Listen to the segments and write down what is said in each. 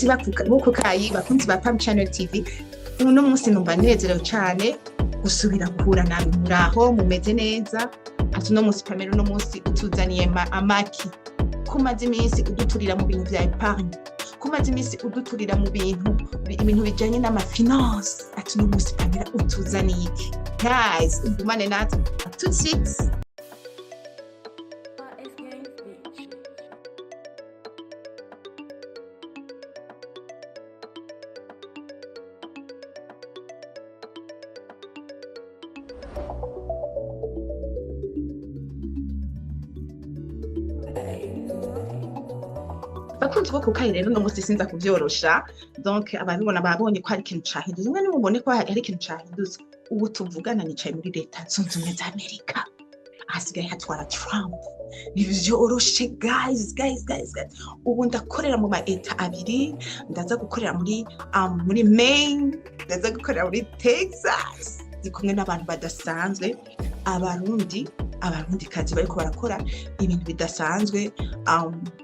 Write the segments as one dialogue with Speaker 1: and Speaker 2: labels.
Speaker 1: Bakunzi bo kukayi, bakunzi ba Pam Channel TV, uno munsi numva nezerewe cane gusubira guhura namwe. Muraho, mumeze neza? Ati uno munsi Pamela, uno munsi utuzaniye amaki? Kumaze iminsi uduturira mu bintu vya épargne, kumaze iminsi uduturira mu bintu ibintu bijanye n'ama finance, ati uno munsi Pamela utuzaniye iki? Guys, ugumane natwe tout de suite.
Speaker 2: S Gang Beach.
Speaker 1: Bakunzi bo kukayi, rero uno munsi sinza kuvyorosha. Donc ababibona babonye ko hari ikintu cahindutse. Mwe nimubone ko hari ikintu cahindutse. Ubu tuvugana nicaye muri Leta Zunze Ubumwe za Amerika, ahasigaye hatwara Trump. Ntivyoroshe, guys, guys, guys, guys. Ubu ndakorera mu ma États abiri. Ndaza gukorera muri Maine, ndaza gukorera muri Texas. Ndi kumwe n'abantu badasanzwe, Abarundi, Abarundikazi bariko barakora ibintu bidasanzwe.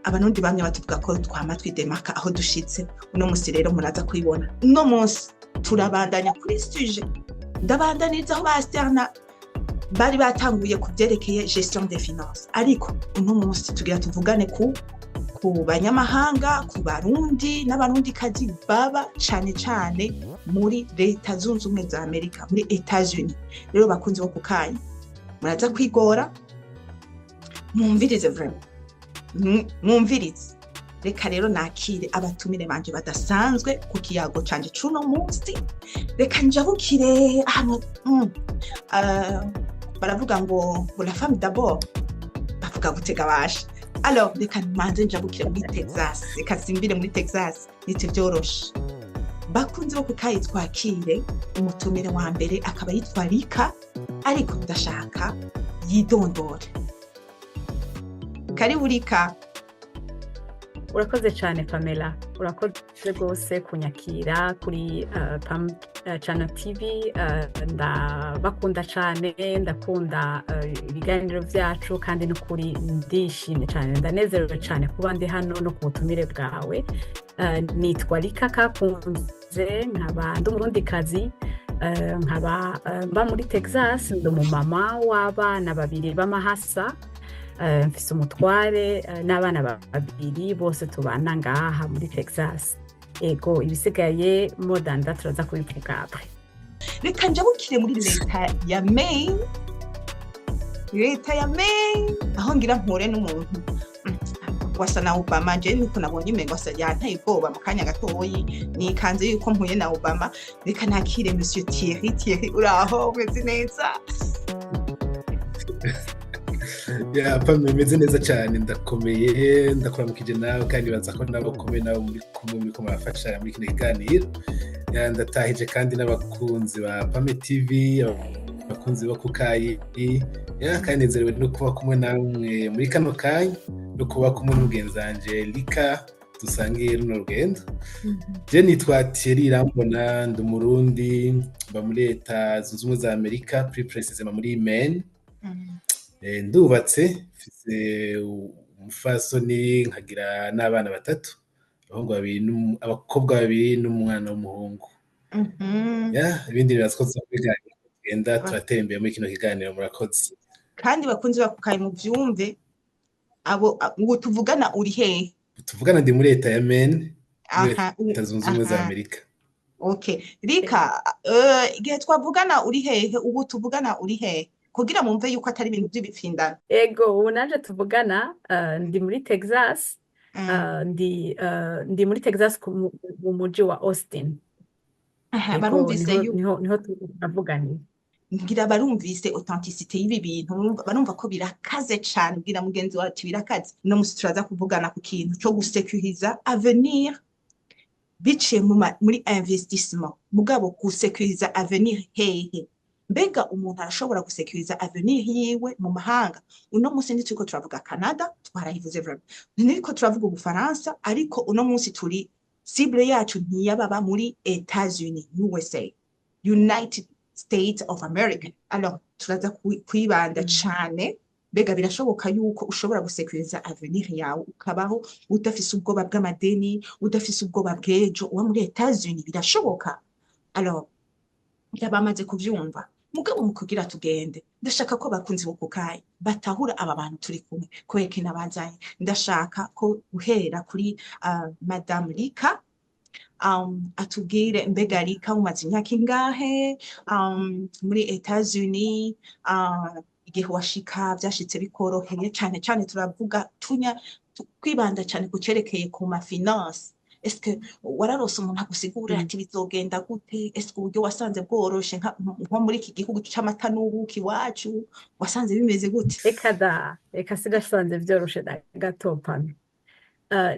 Speaker 1: Abarundi bamwe batuvuga ko twama twidemaka aho dushitse. Uno musi rero muraza kubibona. Uno munsi turabandanya kuri sujet, ndabandaniriza aho ba Sterna bari batanguye ku vyerekeye gestion des finances. Ariko uno munsi tugira tuvugane ku banyamahanga, ku Barundi n'Abarundikazi baba cane cane muri Leta Zunze Ubumwe za Amerika, muri Etats-Unis. Rero bakunzi bo kukanya, muraza kwigora mwumvirize, vraiment mwumvirize. Reka rero nakire abatumire banje badasanzwe ku kiyago canje c'uno munsi. Reka njabukire ahantu baravuga ngo la femme d'abord, bavuga gutega basha. Alors reka manze njabukire muri Texas, reka simbire muri Texas, niti vyoroshe. Bakunzi bo kukayi, twakire umutumire wa mbere, akaba yitwa Rika, ariko ndashaka yidondore. Karibu, Rika.
Speaker 3: Urakoze cyane, Pamela, urakoze rwose kunyakira kuri Pam Channel TV. Ndabakunda cyane, ndakunda ibiganiro byacu, kandi n'ukuri ndishimye cyane, ndanezerewe cyane kuba ndi hano no ku butumire bwawe. Nitwa Rika Kakunze, nkaba ndi Umurundikazi, nkaba mba muri Texas. Ndi umumama w'abana babiri b'amahasa. Mfise umutware n'abana babiri, bose tubana ngaha muri Texas. Ego, ibisigaye more than that turaza kubivuga après.
Speaker 1: Reka njabukire muri leta ya Maine, leta ya Maine, aho ngira mpure n'umuntu wasa na Obama. Je niko nabonye umengo asa, yanteye ubwoba mu kanya gatoyi, nikanze yuko mpuye na Obama. Reka nakire Monsieur Thierry. Thierry, uraho, umeze neza?
Speaker 4: Ya Pam, meze neza cyane, ndakomeye, ndakuramukije nawe, kandi baza ko nabo ukomeye, nawe muri kumwe muri ko murafasha muri kino kiganiro. Ya, ndatahije kandi n'abakunzi ba Pame TV, abakunzi bo kukayi. Ya, kandi nezerewe no kuba kumwe namwe muri kano kanya, no kuba kumwe n'umugenzi wanje Lika dusangiye runo rugendo. Je nitwa Thierry Irambona, ndi Umurundi, mba muri Leta Zunze Ubumwe za Amerika, plus précisément muri Maine. Ndubatse, mfise umufasoni, nkagira n'abana batatu, abahungu babiri abakobwa babiri n'umwana w'umuhungu. Ya, ibindi bibazo ko tuzabiganira, tugenda turatera imbere muri kino kiganiro. Murakoze.
Speaker 1: Kandi bakunzi bakukaye, mu vyumve abo ngo tuvugana, uri hehe?
Speaker 4: Tuvugana ndi muri leta ya Maine, muri Leta Zunze Ubumwe za Amerika.
Speaker 1: Okay, Rika, igihe twavugana uri hehe? Ubu tuvugana uri hehe, kugira mumve yuko atari ibintu by'ibipfindano?
Speaker 3: Ego, ubu nanje tuvugana ndi muri Texas. Ndi muri Texas mu muji wa Austin.
Speaker 1: Aha,
Speaker 3: Ego,
Speaker 1: barumvise
Speaker 3: niho
Speaker 1: yuko
Speaker 3: niho turavuganira.
Speaker 1: Ngira barumvise authenticité y'ibi bintu, barumva ko birakaze cane. Bwira mugenzi wawe ati birakaze. Uno musi turaza kuvugana ku kintu co gusekuriza avenir biciye muri investissement. Mugabo gusekuriza avenir hehe? Mbega umuntu arashobora gusekuriza avenir yiwe mu mahanga? Uno munsi ntituriko turavuga Canada, twarayivuze vraiment, ntiriko turavuga Ubufaransa, ariko uno munsi turi cible yacu ntiyababa muri Etats-Unis, USA, United States of America. Alors turaza kwibanda cane. Mbega birashoboka yuko ushobora gusekuriza avenir yawe, ukabaho udafise ubwoba bw'amadeni, udafise ubwoba bw'ejo, uba muri Etats-Unis? Birashoboka. Alors bamaze kuvyumva, mugabo mu kugira tugende, ndashaka ko abakunzi bo kukayi batahura aba bantu turi kumwe, kubera ko nabazanye. Ndashaka ko guhera kuri Madame Lika, atubwire: mbega Lika, umaze imyaka ingahe muri Etats-Unis? Igihe washika vyashitse bikoroheye? Cane cane turavuga tunya kwibanda cane ku cerekeye ku ma finance. Est-ce que wararose umuntu agusigurira ati bizogenda gute? Est-ce que uburyo wasanze bworoshe nko muri iki gihugu c'amata n'ubuki iwacu? Wasanze bimeze gute?
Speaker 3: Reka da, reka, sinasanze vyoroshe na gato, Pame.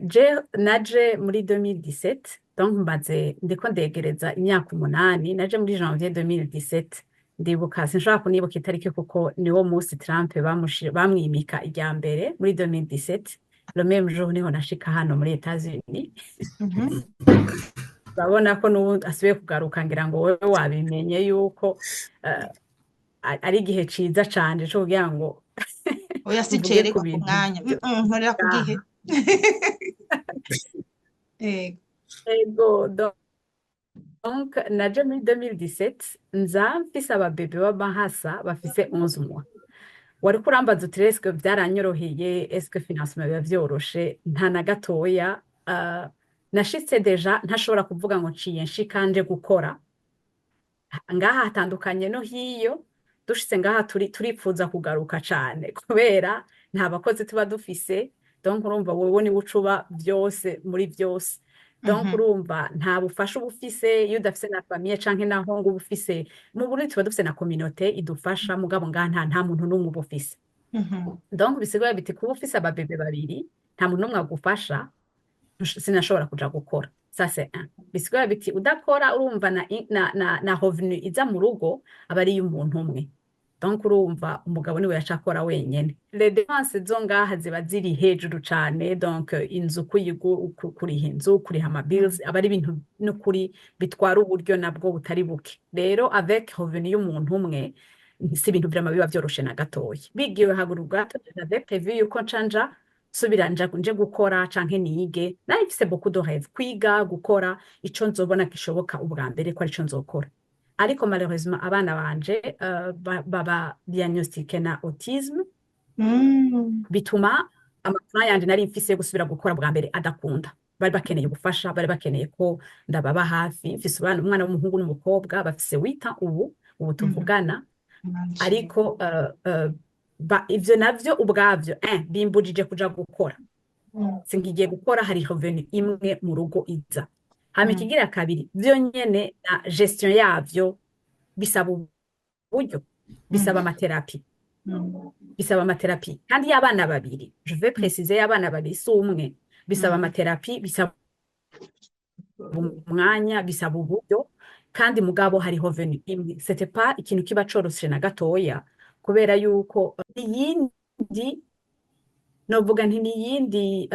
Speaker 3: Je naje muri 2017, donc mbaze ndiko ndegereza imyaka 8. Naje muri janvier 2017. Ndibuka, sinshobora kunibuka itariki kuko niwo musi Trump bamwimika irya mbere muri 2017. Le même jour niho nashika hano muri Etats-Unis. Urabona ko n'ubu asubiye kugaruka. Ngira ngo wowe wabimenye yuko ari igihe ciza cane co kugira ngo
Speaker 1: Oya,
Speaker 3: mvuge ku
Speaker 1: sicererwa ku
Speaker 3: bintu
Speaker 1: mwanya. Nkorera ku gihe. Ego.
Speaker 3: Ego, donc naje muri 2017, nza mfise ababebe b'amahasa bafise 11 mois. Wariko urambaza uti: "Est-ce que vyaranyoroheye? Est-ce que financement biba vyoroshe?" Nta na gatoya. Nashitse déjà ntashobora kuvuga ngo nciye nshika nje gukora ngaha. Hatandukanye no hiyo. Dushitse ngaha turipfuza kugaruka cane kubera nta bakozi tuba dufise. Donc urumva, wewe niwe ucuba vyose muri vyose. Donc urumva, nta bufasha uba ufise iyo udafise na famille, canke naho ngo uba ufise. Mu Burundi tuba dufise na communauté idufasha, mugabo ngaha nta muntu n'umwe uba ufise. Donc bisigura biti kuba ufise ababebe babiri, nta muntu n'umwe agufasha, sinashobora kuja gukora. Ça c'est un. Bisigura biti udakora, urumva na revenu iza mu rugo aba ari iy'umuntu umwe. Donc urumva, umugabo niwe yaca akora wenyene. Les dépenses zo ngaha ziba ziri hejuru cane. Donc inzu kuriha inzu, kuriha ama bills, aba ari ibintu n'ukuri bitwara uburyo nabwo butari buke. Rero avec revenu y'umuntu umwe, si ibintu vyama biba vyoroshe na gatoya. Bigiwe haguru gato, j'avais prévu yuko nca nja subira nja nje gukora canke nige. Nari mfise beaucoup de rêves: kwiga, gukora, ico nzobona gishoboka ubwa mbere ko arico nzokora. Ariko malheureusement abana banje baba diagnostiqué na autisme. Bituma amafaranga yanje nari mfise yo gusubira gukora bwa mbere adakunda. Bari bakeneye ubufasha, bari bakeneye ko ndababa hafi. Mfise umwana w'umuhungu n'umukobwa bafise 8 ans ubu tuvugana. Ariko ivyo navyo ubwavyo bimbujije kuja gukora. Sinkigiye gukora, hari revenu imwe mu rugo iza. Hama ikigira kabiri, vyo nyene na gestion yavyo bisaba uburyo, bisaba ama thérapies. Bisaba ama thérapies kandi y'abana babiri, je vais préciser, y'abana babiri, si umwe. Bisaba ama thérapies, bisaba umwanya, bisaba uburyo, kandi mugabo hariho revenu imwe. C'était pas ikintu kiba coroshe na gatoya, kubera yuko iyindi novuga nti niyindi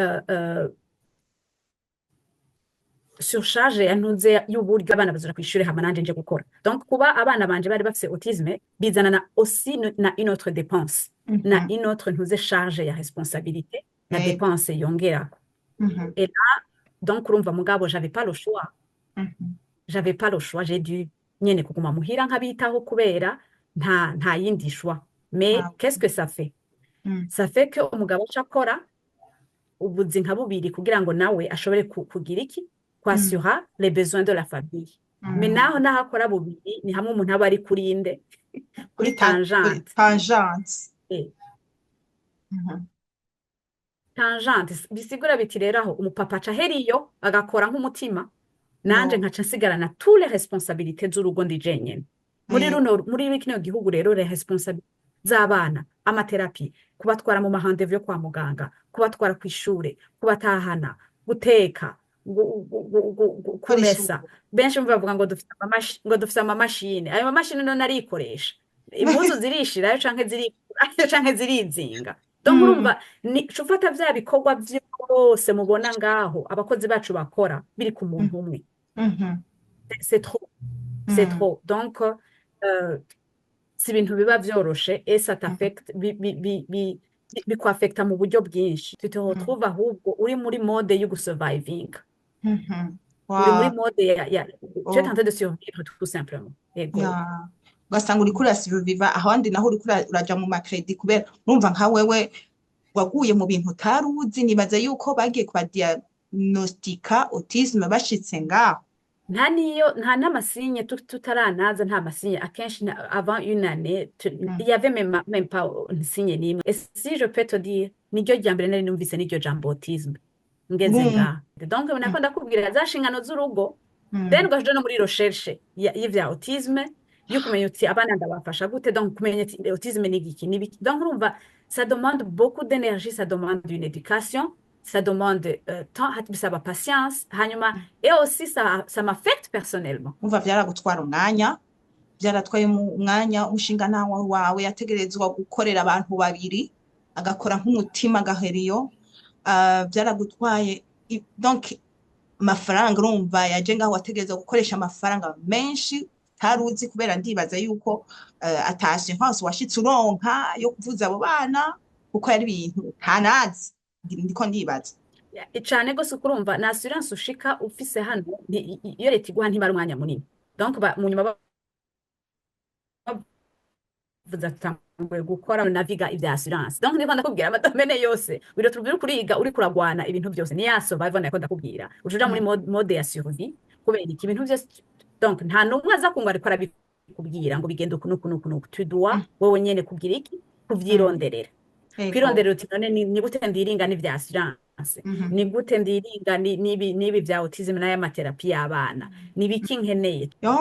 Speaker 3: surcharge yantuze y'uburyo. Abana bazoja kw'ishure, hama nanje nje gukora. Donc kuba abana banje bari bafise autisme bizana na aussi na une autre dépense, na une autre ntuze charge ya responsabilité na dépense yongerako. Et là donc urumva, mugabo j'avais pas le choix. J'avais pas le choix, j'ai dû nyene kuguma muhira nkabitaho kubera nta yindi choix. Mais qu'est-ce que ça fait? Ça fait que umugabo aca akora ubuzi nka bubiri kugira ngo nawe ashobore kugira iki, kwasura les besoins de la famille. Mais naho akora bubiri, ni hamwe umuntu aba ari kuri inde? Kuri
Speaker 1: Kuri
Speaker 3: tangente.
Speaker 1: Tangente.
Speaker 3: Tangente bisigura biti rero aho umupapa aca ahera iyo agakora nk'umutima, nanje
Speaker 1: No.
Speaker 3: nkaca nsigarana tous les responsabilités z'urugo ndi jenyene muri runo, muri kino gihugu. Rero les responsabilités z'abana, ama thérapies, kubatwara mu ma rendez-vous yo kwa muganga, kubatwara kw'ishure, kubatahana, guteka,
Speaker 1: Gukora
Speaker 3: kumesa.
Speaker 1: isuku.
Speaker 3: Benshi bavuga ngo dufise amamashini. Ayo mamashini none arikoresha? Impuzu zirishirayo canke zirikurayo canke zirizinga? Donc urumva, ni ufata vya bikorwa vyose mubona ngaho abakozi bacu bakora biri ku muntu umwe. C'est trop, c'est trop. Donc Si ibintu biba vyoroshe et ça t'affecte, bikwaffecta mu buryo bwinshi. Tu te retrouves ahubwo uri muri mode yo gusurviving, uri muri mode ya tu es en train de survivre, tout simplement. Ego.
Speaker 1: Ya, ugasanga uriko urasurviva, ahandi naho uriko uraja mu ma crédits, kubera urumva nka wewe waguye mu bintu utari uzi. Nibaza yuko bagiye kubadiagnostika autisme bashitse ngaho.
Speaker 3: Nta niyo, nta n'ama signes, tutaranaza, nta ma signes. Akenshi avant une année il y avait même pas une signe n'imwe. Et si je peux te dire, niryo rya mbere nari numvise n'iryo jambo autisme ngeze ngaha. Donc nako ndakubwira za nshingano z'urugo, then ugaja no muri recherche y'ivya autisme, yo kumenya uti abana ndabafasha gute, donc kumenya ati autisme ni igiki, ni ibiki. Donc urumva, ça demande beaucoup d'énergie, ça demande une éducation, ça demande temps, bisaba patience, hanyuma et aussi ça m'affecte personnellement.
Speaker 1: Umva, vyaragutwara umwanya, vyaratwaye umwanya. Umushingantahe wawe yategerezwa gukorera abantu babiri, agakora nk'umutima agahera iyo. Vyaragutwaye donc amafaranga. Urumva yaje ngaho, wategerezwa gukoresha amafaranga menshi utari uzi, kubera ndibaza yuko ata assurance washitse uronka yo kuvuza abo bana, kuko yari ibintu utanazi, ndiko ndibaza.
Speaker 3: Cane gose, ukurumva na assurance ushika ufise hano, iyo leta iguha ntimara umwanya munini. Donc mu nyuma bavuze tutanguye gukora naviga ibya assurance. Donc ndiko ndakubwira ama domaines yose wiretrouve uriko uriga, uriko uragwana ibintu byose. Ni ya survival nako ndakubwira, uca uja muri mode ya survie. Kubera iki? Ibintu byose, donc nta n'umwe aza kunga ariko arabikubwira ngo bigende uku n'uku n'uku n'uku. Tu dois wowe nyene kugira iki? Kuvyironderera, kwironderera uti none ni gute ndiringa n'ivya assurance, ni gute ndiringa n'ibi vya autisme n'aya thérapie y'abana, ni biki nkeneye?
Speaker 1: Yo,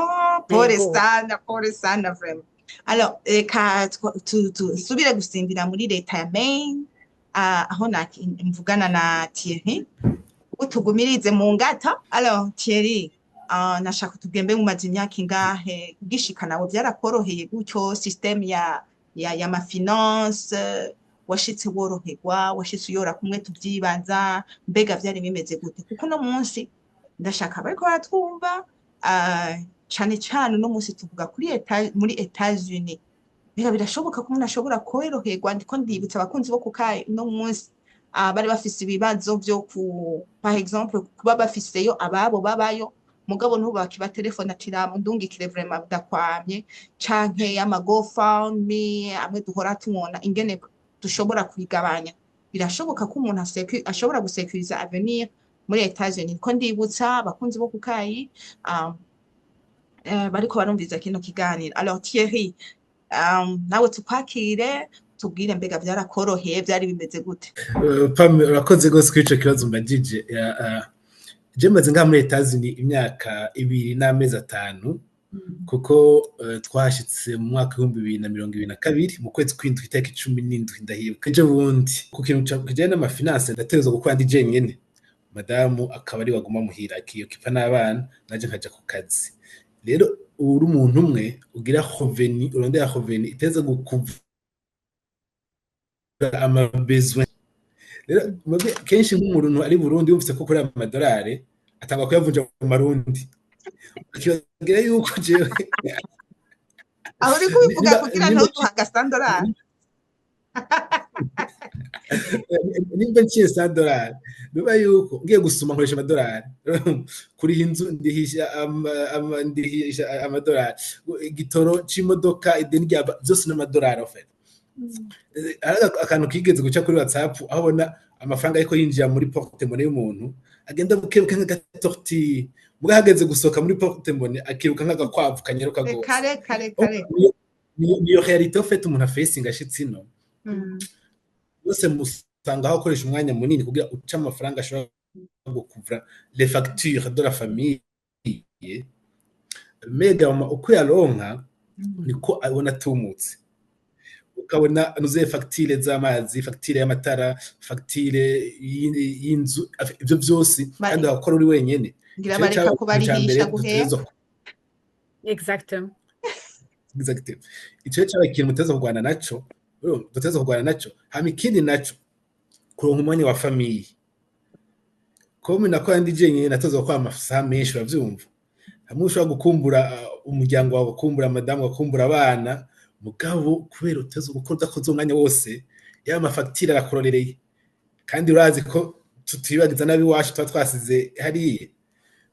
Speaker 1: pole
Speaker 3: Yego.
Speaker 1: sana, pole sana vraiment. Alors, reka tusubire gusimbira muri leta ya Maine, aho mvugana na Thierry. Ubu tugumirize mu ngata. Alors Thierry, nashaka tugembe, mumaze imyaka ingahe? Ugishika nawe vyarakoroheye gutyo? Système ya ma finance, washitse woroherwa? Washitse uyora kumwe tuvyibaza? Mbega vyari bimeze gute? Kuko uno munsi ndashaka bariko baratwumva, cane cane uno munsi tuvuga kuri muri Etats-Unis. Mbega birashoboka ko umuntu ashobora koroherwa? Ndiko ndibutsa abakunzi bo kukayi uno munsi, bari bafise ibibazo vyo ku, par exemple, kuba bafiseyo ababo babayo, mugabo n'ubu bakiba telefone ati raba ndungikire, vraiment ndakwamye, canke ama GoFundMe amwe duhora tubona, ingene dushobora kubigabanya. Birashoboka ko umuntu ashobora gusekuriza avenir muri Etats-Unis? Ko ndibutsa abakunzi bo kukayi bariko barumviza kino kiganiro. Alors Thierry, nawe tukwakire, tubwire mbega vyarakoroheye, vyari bimeze gute?
Speaker 4: Pam, urakoze rwose kuri ico kibazo mbajije. Je maze ngaha muri Etats-Unis imyaka 2 n'amezi 5, kuko twashitse mu mwaka w'2022 mu kwezi kw'indwi, itariki 17, ndahibuka ejo bundi. Ku kintu kijanye n'ama finances, ndategerezwa gukora ndi jenyene, madamu akaba ari waguma muhira akiyokipa n'abana, naje nkaja ku kazi. Rero uri umuntu umwe ugira revenu, urondera revenu iteza gukuvura ama besoins. Rero kenshi nk'umuntu ari Burundi yumvise ko kuri amadolari, atanga kuyavunja mu marundi, akibagira yuko jewe
Speaker 1: Aho uri kubivuga kugira ntuduha agasandorari.
Speaker 4: Nimba nciye 100 dolari, biba yuko ngiye gusuma nkoresha amadolari, kuriha inzu ndihisha amadolari, igitoro c'imodoka, ideni rya byose n'amadolari. En fait, hari akantu kigeze guca kuri WhatsApp, aho ubona amafaranga ariko yinjira muri porte-monnaie y'umuntu, agenda buke buke nk'agatorti, muga hageze gusohoka muri porte-monnaie akiruka nk'agakwavu kanyaruka gose.
Speaker 1: Kare kare kare.
Speaker 4: Niyo réalité en fait umuntu afacinga ashitse ino. Yose musanga aho akoresha umwanya munini kugira uce amafaranga ashobora gukuvra les factures de la famille, mega uko yaronka niko abona atumutse. Ukabona nuzuye facture z'amazi, facture y'amatara, facture y'inzu, ivyo vyose kandi wakora uri wenyene.
Speaker 1: Ngira bareka kubarihisha guhera.
Speaker 3: Exactement.
Speaker 4: Exactement, ico caba ikintu muteza kurwana naco, duteza kurwana naco. Hama ikindi naco, kuronka umwanya wa famille. Comme nakora ndi jenyene, natozwa gukora amasaha menshi, uravyumva, hamwe ushobora gukumbura umuryango wawe, gukumbura madamu, gukumbura abana. Mugabo kubera uteze gukora, udakoze umwanya wose, ya mafagitire arakurorereye, kandi urazi ko tutibagiza nabi iwacu tuba twasize hariya.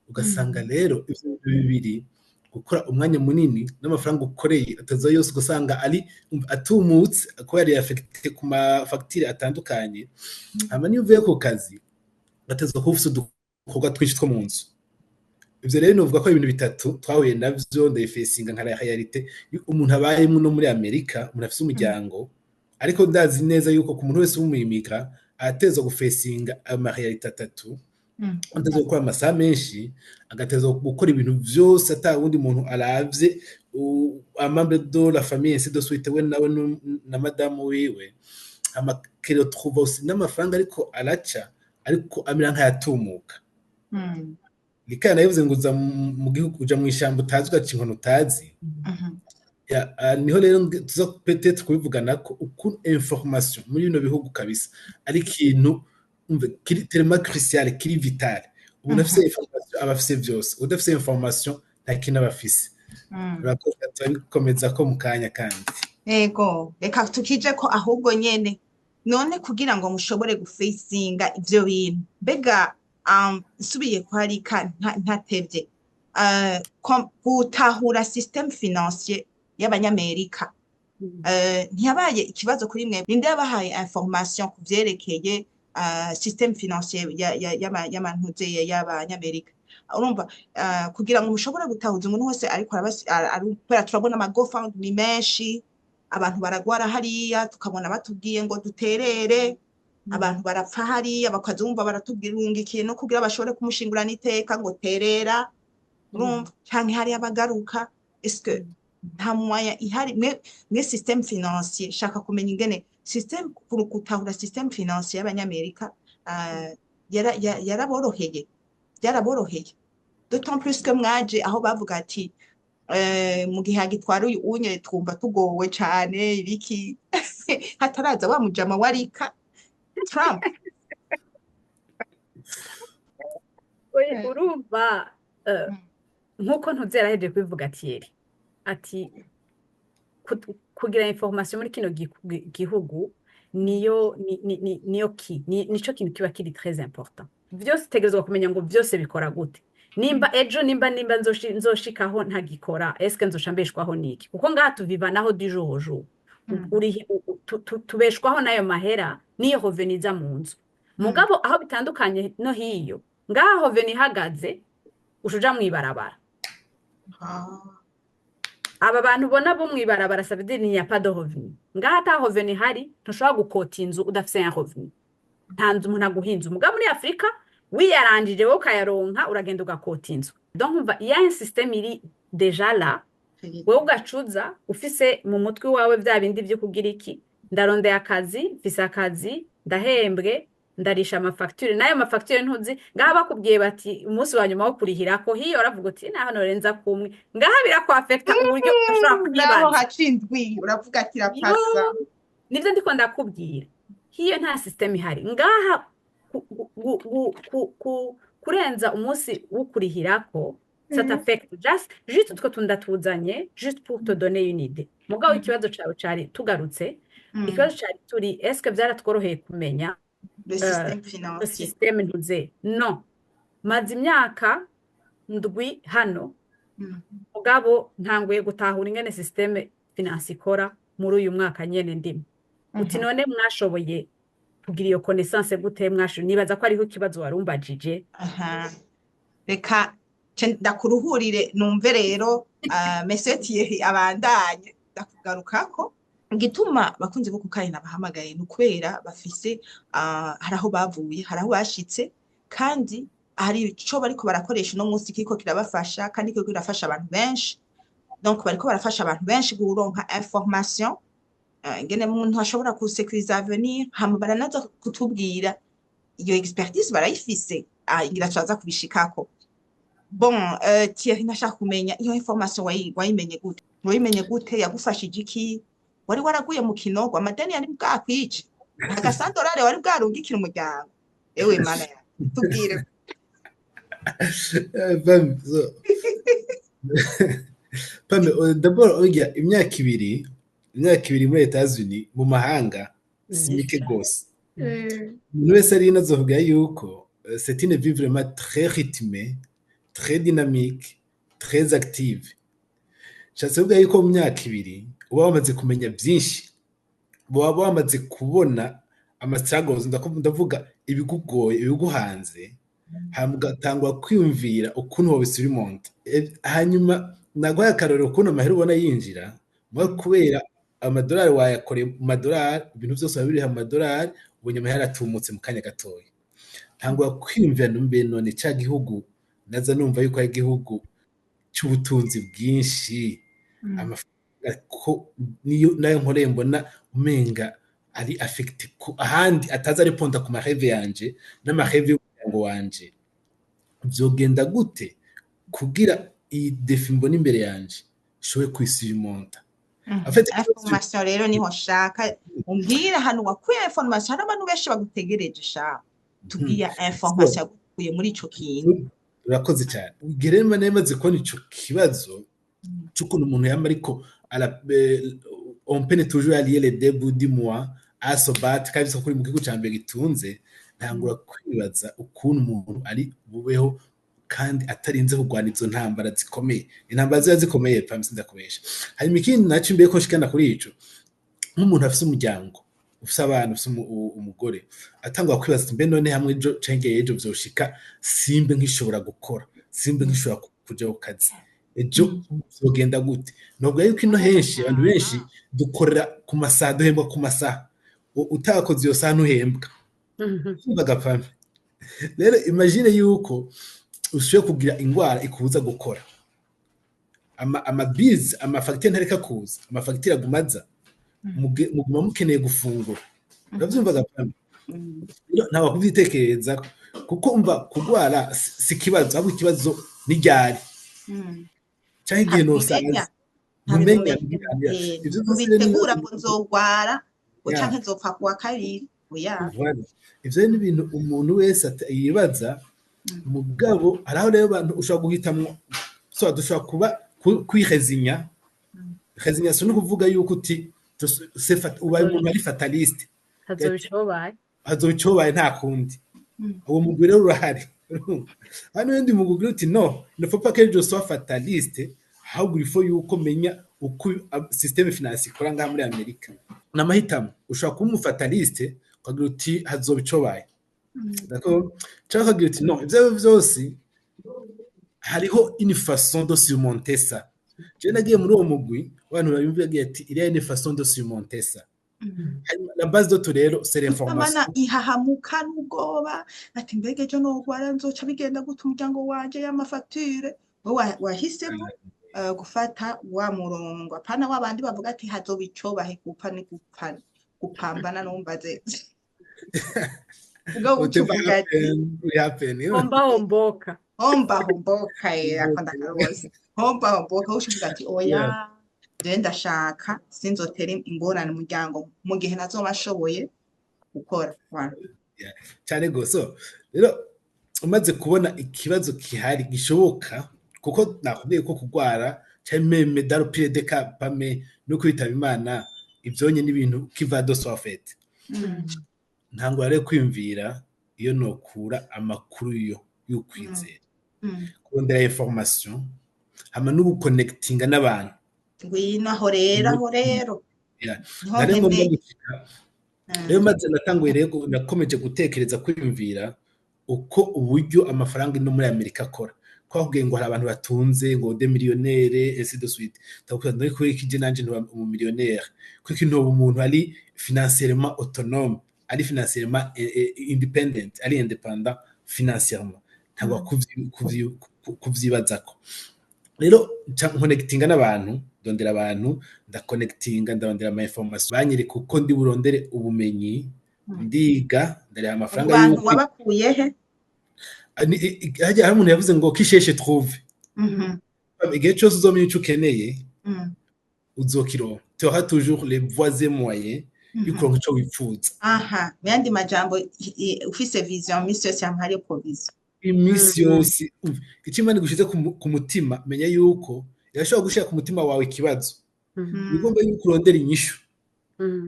Speaker 4: Ugasanga rero ivyo bintu bibiri, gukora umwanya munini n'amafaranga ukoreye ataza yose, ugasanga ari atumutse kubera affecté ku mafagitire atandukanye. Hama niyo uvuye ku kazi, batezwa kuba ufise udukorwa twinshi two mu nzu. Ivyo rero novuga ko ibintu bitatu twahuye navyo, ndabifacinga nka réalité umuntu abayemo no muri Amerika, umuntu afise umuryango. Ariko ndazi neza yuko ku muntu wese w'umuyimika aratezwa gufacinga ama réalités atatu: atezwa gukora amasaha menshi, agatezwa gukora ibintu vyose ata wundi muntu aravye, un membre de la famille, ainsi de suite, we nawe na madamu wiwe. Hama kero trouve aussi n'amafaranga ariko araca, ariko amera nk'ayatumuka. Nikana yavuze ngo uza mu gihugu, uja mu ishamba utazi, ugaca inkoni utazi. Niho rero tuza peut-être kubivugana ko ukuntu information muri bino bihugu kabisa ari ikintu, umve, kiri tellement crucial, kiri vital. Umuntu afise information aba afise vyose, udafise information nta kintu aba afise. Urakoze, turabikomeza ko mu kanya kandi.
Speaker 1: Ego, reka tukije ko ahubwo nyene none kugira ngo mushobore gufacinga ivyo bintu, mbega nsubiye kuharika ntatevye, gutahura système financier y'Abanyamerika ntiyabaye ikibazo kuri mwe? Ninde yabahaye information ku vyerekeye système financier y'amantuze y'Abanyamerika? Urumva, kugira ngo mushobore gutahuza umuntu wese ariko kubera turabona ama GoFundMe menshi, abantu baragwara hariya, tukabona batubwiye ngo duterere, abantu barapfa hariya, bakazumva baratubwirungikiye no kugira bashobore kumushingurana iteka ngo terera, urumva, canke hariya bagaruka. Est-ce nta moyen ihari mwe système financier? Shaka kumenya ingene système, gutahura système financier y'Abanyamerika yaraboroheye, byaraboroheye, d'autant plus que mwaje aho bavuga ati mu gihe hagitwara uyu unye twumva tugowe cane ibiki, hataraza wa mujama warika Trump.
Speaker 3: Oya, urumva, nk'uko ntuzera ahejeje kubivuga Thierry, ati kugira information muri kino gihugu niyo niyo ki nico kintu kiba kiri très important. Vyose utegerezwa kumenya ngo vyose bikora gute, nimba ejo nimba nzoshikaho ntagikora, eske nzoca mbeshwaho niki? Kuko ngaha tuvivanaho du jour au jour. Tubeshwaho n'ayo mahera, niyo revenu iza mu nzu. Mugabo aho bitandukanye no hiyo, ngaha revenu ihagaze uca uja mw'ibarabara. Aba bantu ubona bo mw'ibarabara, ça veut dire il n'y a pas de revenu. Ngaha ata revenu ihari, ntushobora gukota inzu udafise un revenu. Nta nzu umuntu aguha inzu. Mugabo muri Afrika wiyarangije wowe ukayaronka, uragenda ugakota inzu. Donc umva, il y a un système iri déjà là, wewe ugacuza ufise mu mutwe wawe vya bindi vyo kugira iki: ndarondeye akazi, mfise akazi, ndahembwe, ndarisha amafagitire. N'ayo mafagitire ntuzi ngaha bakubwiye bati umunsi wa nyuma wo kurihirako, hiyo uravuga uti naho norenza kumwe. Ngaha birakwaffecta uburyo udashobora
Speaker 1: Naho
Speaker 3: kwibaza.
Speaker 1: Haca indwi uravuga ati irapasa.
Speaker 3: Yo, nivyo ndiko ndakubwira, hiyo nta système ihari. Ngaha kurenza umunsi wo kurihirako, ça t'affecte. Juste utwo tundatuzanye juste pour te donner une idée. Mugabo ikibazo cawe cari, tugarutse, ikibazo cari turi est-ce que vyaratworoheye kumenya
Speaker 1: le système
Speaker 3: le
Speaker 1: financier?
Speaker 3: Système ntuze no maze imyaka 7 hano, mugabo ntanguye gutahura ingene système financier ikora muri uyu mwaka nyene ndimo. Uti none mwashoboye kugira iyo connaissance gute? Mwashoboye, nibaza ko ariho ikibazo warumbajije.
Speaker 1: Aha. Reka ce ndakuruhurire, numve rero Monsieur Thierry abandanye, ndakugarukako. Igituma bakunze bo kukayi nabahamagaye ni ukubera bafise hari aho bavuye, hari aho bashitse, kandi hari ico bariko barakoresha uno munsi kiriko kirabafasha, kandi kiriko kirafasha abantu benshi. Donc bariko barafasha abantu benshi kuronka information ingene umuntu ashobora kusécuriza avenir. Hama baranaza kutubwira iyo expertise barayifise, ngira turaza kubishikako. Bon, Thierry, nashaka kumenya iyo information wayimenye gute? Wayimenye gute? Yagufashije iki? Wari waraguye mu kinogo, amadeni yari bwakwice, agasandorare wari bwarungikira umuryango? Ewe Mana ya, tubwire.
Speaker 4: Pam, Pam, d'abord oya, imyaka 2. Imyaka 2 muri Etats-Unis, mu mahanga, si mike rwose. Umuntu wese ari ino azovuga yuko c'est une vie vraiment très rythmée, très dynamique, très active. Nshatse kuvuga yuko mu myaka 2 uba wamaze kumenya byinshi, uba wamaze kubona ama struggles, ndavuga ibigugoye, ibiguhanze, hanyuma ugatangura kwiyumvira ukuntu wobisurmonta. Hanyuma naguhaye akarorero ukuntu amahera ubona yinjira, kubera amadolari wayakoreye mu madolari, ibintu byose biba biri mu madolari, ubonye amahera atumutse mu kanya gatoya. Ntangura kwiyumvira mbe none ca gihugu naza numva yuko ari igihugu c'ubutunzi bwinshi, amafaranga ko niyo nayo nkoreye mbona umenga ari affecté ku ahandi, ataza areponda ku ma rêves yanje n'ama rêves y'umuryango wanje, vyogenda gute kugira iyi défi mbona imbere yanje nshobore kuyisurmonta? En fait,
Speaker 1: Information rero niho nshaka umbwira ahantu wakuye information. Hari abantu benshi bagutegereje sha, tubwira information yagukuye muri ico kintu.
Speaker 4: Urakoze cyane. Igihe rero nari maze kubona ico kibazo c'ukuntu umuntu yama ariko on peine toujours à lier les deux bouts du mois, à se battre, kandi kuri mu gihugu ca mbere gitunze, ntangura kwibaza ukuntu umuntu ari bubeho kandi atarinze kurwana izo ntambara zikomeye, intambara ziba zikomeye pam, sindakubesha. Hanyuma ikindi naco, imbere ko nshikana kuri ico, nk'umuntu afise umuryango, ufise abana, ufise umugore, atangura kwibaza ati: "Mbe none hamwe ejo canke ejo vyoshika simbe nkishobora gukora, simbe nkishobora kuja ku kazi, ejo vyogenda gute?" Novuga yuko ino henshi abantu benshi dukorera ku masaha, duhembwa ku masaha. Utakoze iyo saha ntuhembwa. Umvaga pame? Rero imagine yuko ushoboye kugira ingwara ikubuza gukora, ama bills, amafagitire ntareka kuza, amafagitire agumaza, muguma mukeneye gufungura. Uravyumvaga pame? Rero ntawe kuvyitekereza, kuko umva kugwara si ikibazo, ahubwo ikibazo ni ryari canke igihe nosaza.
Speaker 1: Ntabimenya.
Speaker 4: Ntumenya ivyo vyose rero.
Speaker 1: Ntubitegura ngo nzogwara ngo canke nzopfa kuwa kabiri, oya.
Speaker 4: Voilà. Ivyo ni ibintu umuntu wese yibaza. Mugabo hariho rero abantu ushobora guhitamwo, so dushobora kuba kwirezinya. Résignation ni ukuvuga yuko uti ubaye umuntu ari fataliste.
Speaker 3: Hazoba icobaye.
Speaker 4: Hazoba icobaye, nta kundi. Uwo mugwi rero urahari. Hano undi mugwi ugira uti: "No, il ne faut pas que je sois fataliste, ahubwo il faut yuko menya uko système financier ikora ngaha muri Amerika." Ni amahitamo. Ushobora kuba umufataliste ukagira uti: "Hazoba icobaye." D'accord? Cyangwa ukagira uti: "No, ivyo arivyo vyose hariho une façon de surmonter ça." Jewe nagiye muri uwo mugwi abantu babimva, yagiye ati: "Il y a une façon de surmonter ça." Hanyuma, la base de tout rero, c'est l'information.
Speaker 1: Abana ihahamuka n'ubwoba ati: "Mbega ejo nogwara nzoca bigenda gute? Umuryango wanje, y'amafagitire?" Wowe wahisemo gufata wa murongo, apana wa bandi bavuga ati: "Hazoba icobahe." Gupfa ni gupfa, gupambana numbaze ubwo uca
Speaker 4: Whatever
Speaker 1: uvuga ati
Speaker 4: happen, will happen.
Speaker 3: Homba homboka.
Speaker 1: Homba homboka, akunda karose homba homboka. Uca uvuga ati: "Oya, je ndashaka sinzotera ingorane umuryango mu gihe nazoba nshoboye gukora." Voilà.
Speaker 4: Cyane gose. So, rero umaze kubona ikibazo gihari gishoboka, kuko nakubwiye ko kugwara canke même dans le pire des cas pame no kwitaba Imana, ivyonye n'ibintu qui va de soi en fait. Ntangura rero kwiyumvira iyo nokura amakuru yo y'ukwizera, kurondera information, hama no guconnectinga n'abantu.
Speaker 1: Ngwino aho rero, aho rero niho
Speaker 4: Nari ngombwa
Speaker 1: nkeneye.
Speaker 4: gushika rero maze natanguye rero, nakomeje gutekereza, kwiyumvira uko uburyo amafaranga ino muri Amerika akora, ko bakubwiye ngo hari abantu batunze, ngo des millionnaires, ainsi de suite. Ndakubwira none kubera iki je nanje ntoba umu millionnaire? Kuko ntoba umuntu ari financièrement autonome, ari financièrement independent, ari indépendant financièrement? Ntabwo kuvyibazako. Rero nca nkonekitinga n'abantu, ndondera abantu, ndakonekitinga, ndarondera ama information, banyereka uko ndi burondere ubumenyi, ndiga, ndariha amafaranga
Speaker 1: Abantu
Speaker 4: y'uko
Speaker 1: wabakuye he?
Speaker 4: Harya hari umuntu yavuze ngo: "Qui cherche trouve." Igihe cyose uzomenya ico ukeneye, uzokironka. Tu auras toujours les voies et moyens yo kuronka ico wifuza.
Speaker 1: Aha, mu yandi majambo, ufise vision, misi yose yama hariyo provision.
Speaker 4: Iminsi yose. Umva, icyo Imana igushize ku mutima, menya yuko irashobora gushira ku mutima wawe ikibazo. Bigomba yuko urondera inyishu.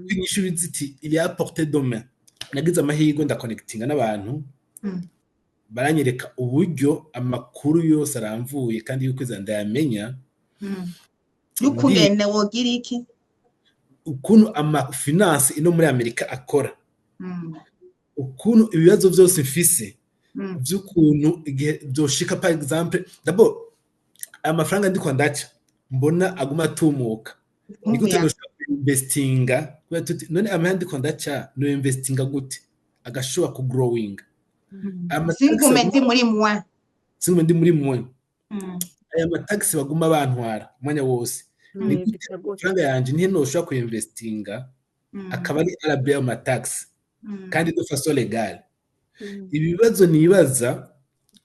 Speaker 4: Inyishu biziti il est à portée de main. Nagize amahirwe ndakonekitinga n'abantu, baranyereka uburyo amakuru yose aramvuye kandi yuko iza ndayamenya.
Speaker 1: Y'ukungene wogira iki?
Speaker 4: Ukuntu ama finance ino muri Amerika akora, ukuntu ibibazo byose mfise vy'ukuntu igihe vyoshika, par exemple, d'abord aya mafaranga ndiko ndaca mbona aguma atumuka, ni gute noshobora kuinvestinga? Kubera tuti none amahera ndiko ndaca no investinga gute agashobora kugrowinga?
Speaker 1: Singume ndi muri mwa
Speaker 4: Singume ndi muri mwe. Aya matagisi baguma bantwara umwanya wose, ni gute amafaranga yanje nihe noshobora kuinvestinga akaba ari RB ayo matagisi kandi de façon légale? Ibibazo nibaza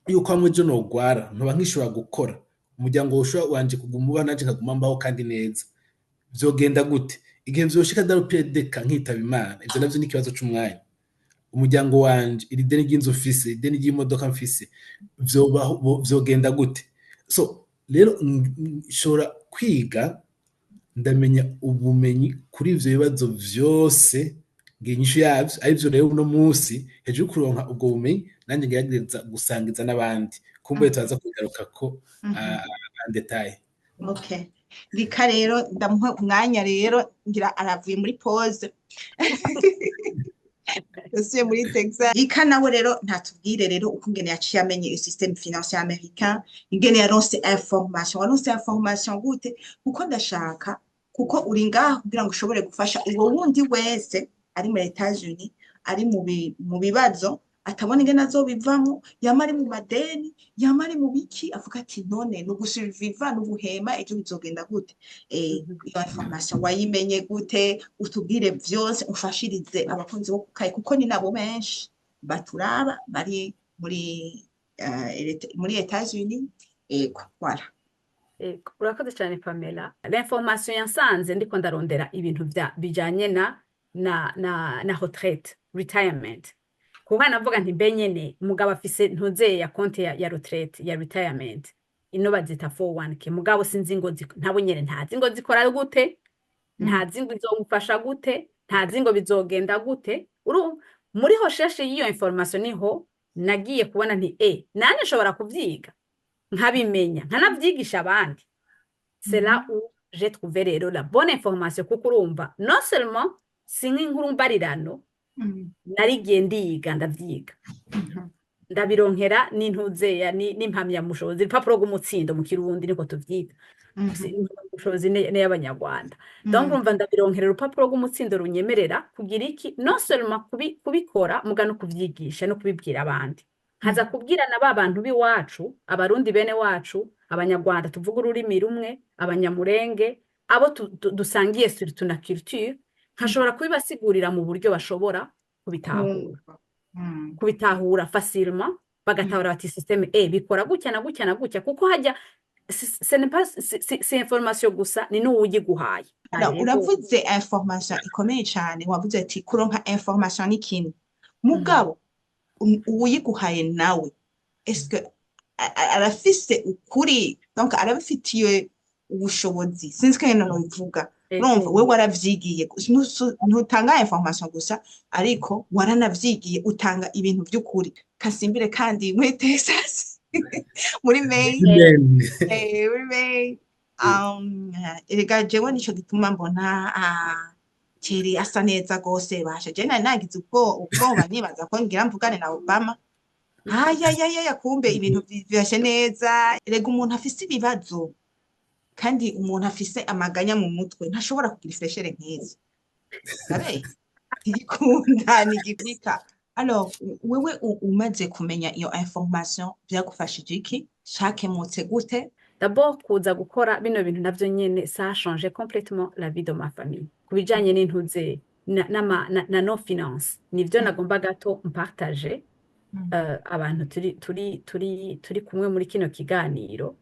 Speaker 4: yuko hamwe ejo nogwara ntoba nkishobora gukora, umuryango woshobora wanje kuguma uba nanje nkaguma mbaho kandi neza, vyogenda gute? Igihe vyoshika dans le pire des cas nkitaba Imana, ivyo navyo ni ikibazo c'umwanya, umuryango wanje, iri deni ry'inzu mfise, ideni ry'imodoka mfise, vyobaho vyogenda gute? So rero nshobora kwiga, ndamenya ubumenyi kuri ivyo bibazo vyose, ngira inyishu yavyo. Arivyo rero uno munsi, hejuru yo kuronka ubwo bumenyi, nanjye ngerageza gusangiza n'abandi. Kumbuye turaza kubigarukako en détail.
Speaker 1: Okay, rika rero ndamuha umwanya rero, ngira aravuye muri pause, yasubiye muri Texas. Rika nawe rero ntatubwire rero ukungene yaciye amenye iyo système financier américain, ingene yaronse information. Waronse information gute? Kuko ndashaka, kuko uri ngaha kugira ngo ushobore gufasha uwo wundi wese ari muri Etats-Unis, ari mu bibazo, atabona ingene azobivamwo, yama ari mu madeni, yama ari mu biki, avuga ati: "None ni ugusurviva, ni uguhema, ejo bizogenda gute?" Iyo information wayimenye gute? Utubwire vyose, umfashirize abakunzi bo kukayi, kuko ni nabo benshi baturaba bari muri Etats-Unis. Ego, voilà.
Speaker 3: Ego, urakoze cyane, Pamela. L'information yansanze ndiko ndarondera ibintu vya bijanye na retraite, retirement. Kuko navuga nti: "Mbe nyene umugabo afise ntuze ya konti ya retraite, ya retirement, ino bazita 401(k), mugabo sinzi ngo ntabo nyene ntazi ngo zikora gute, ntazi ngo izomufasha gute, ntazi ngo bizogenda gute." Urumva, muri recherche y'iyo information niho nagiye kubona nti: "Nanje nshobora kuvyiga, nkabimenya, nkanavyigisha abandi." C'est là où j'ai trouvé rero la bonne information, kuko urumva, non seulement si nk'inkuru mbarirano, narigiye ndiga, ndavyiga, ndabironkera n'intuzeya n'impamyamushobozi, urupapuro rw'umutsindo mu Kirundi niko tuvyita. Impamyabushobozi n'iy'Abanyarwanda. Donc urumva, ndabironkera urupapuro rw'umutsindo runyemerera kugira iki? Non seulement kubikora, muga no kuvyigisha no kubibwira abandi, nkaza kubwira na ba bantu b'iwacu, Abarundi bene wacu, Abanyarwanda tuvuga ururimi rumwe, Abanyamurenge, abo dusangiye surtout na culture, nkashobora kubibasigurira mu buryo bashobora kubitahura, kubitahura facilement, bagatahura bati: "Système bikora gutya na gutya na gutya." Kuko hajya ce n'est pas c'est information gusa, ni n'uwuyiguhaye.
Speaker 1: Alors, uravuze information ikomeye cyane. Wavuze ati kuronka information ni kimwe, mugabo uwuyiguhaye nawe, est-ce que arafise ukuri? Donc arabifitiye ubushobozi? Sinzi ko ngene nobivuga. Urumva, wewe waravyigiye, ntutanga information gusa, ariko waranavyigiye, utanga ibintu vy'ukuri. Kasimbire kandi muri Texas, muri Maine.
Speaker 4: Amen.
Speaker 1: Muri Maine. Erega jewe nico gituma mbona Thierry asa neza gose. Basha, je nari nagize ubwoba, nibaza ko ngira mvugane na Obama. Ayayaya, kumbe ibintu vyifashe neza. Erega umuntu afise ibibazo kandi umuntu afise amaganya mu mutwe ntashobora kugira ifraîcheur nk'izo. Sabe ntigikunda, ntigikika. Alors wewe umaze kumenya iyo information, vyagufashije iki? Cakemutse gute?
Speaker 3: D'abord, kuza gukora bino bintu navyo nyene, ça a changé complètement la vie de ma famille ku bijanye n'intuze na nos finances. Nivyo nagomba gato mpartage abantu turi kumwe muri kino kiganiro,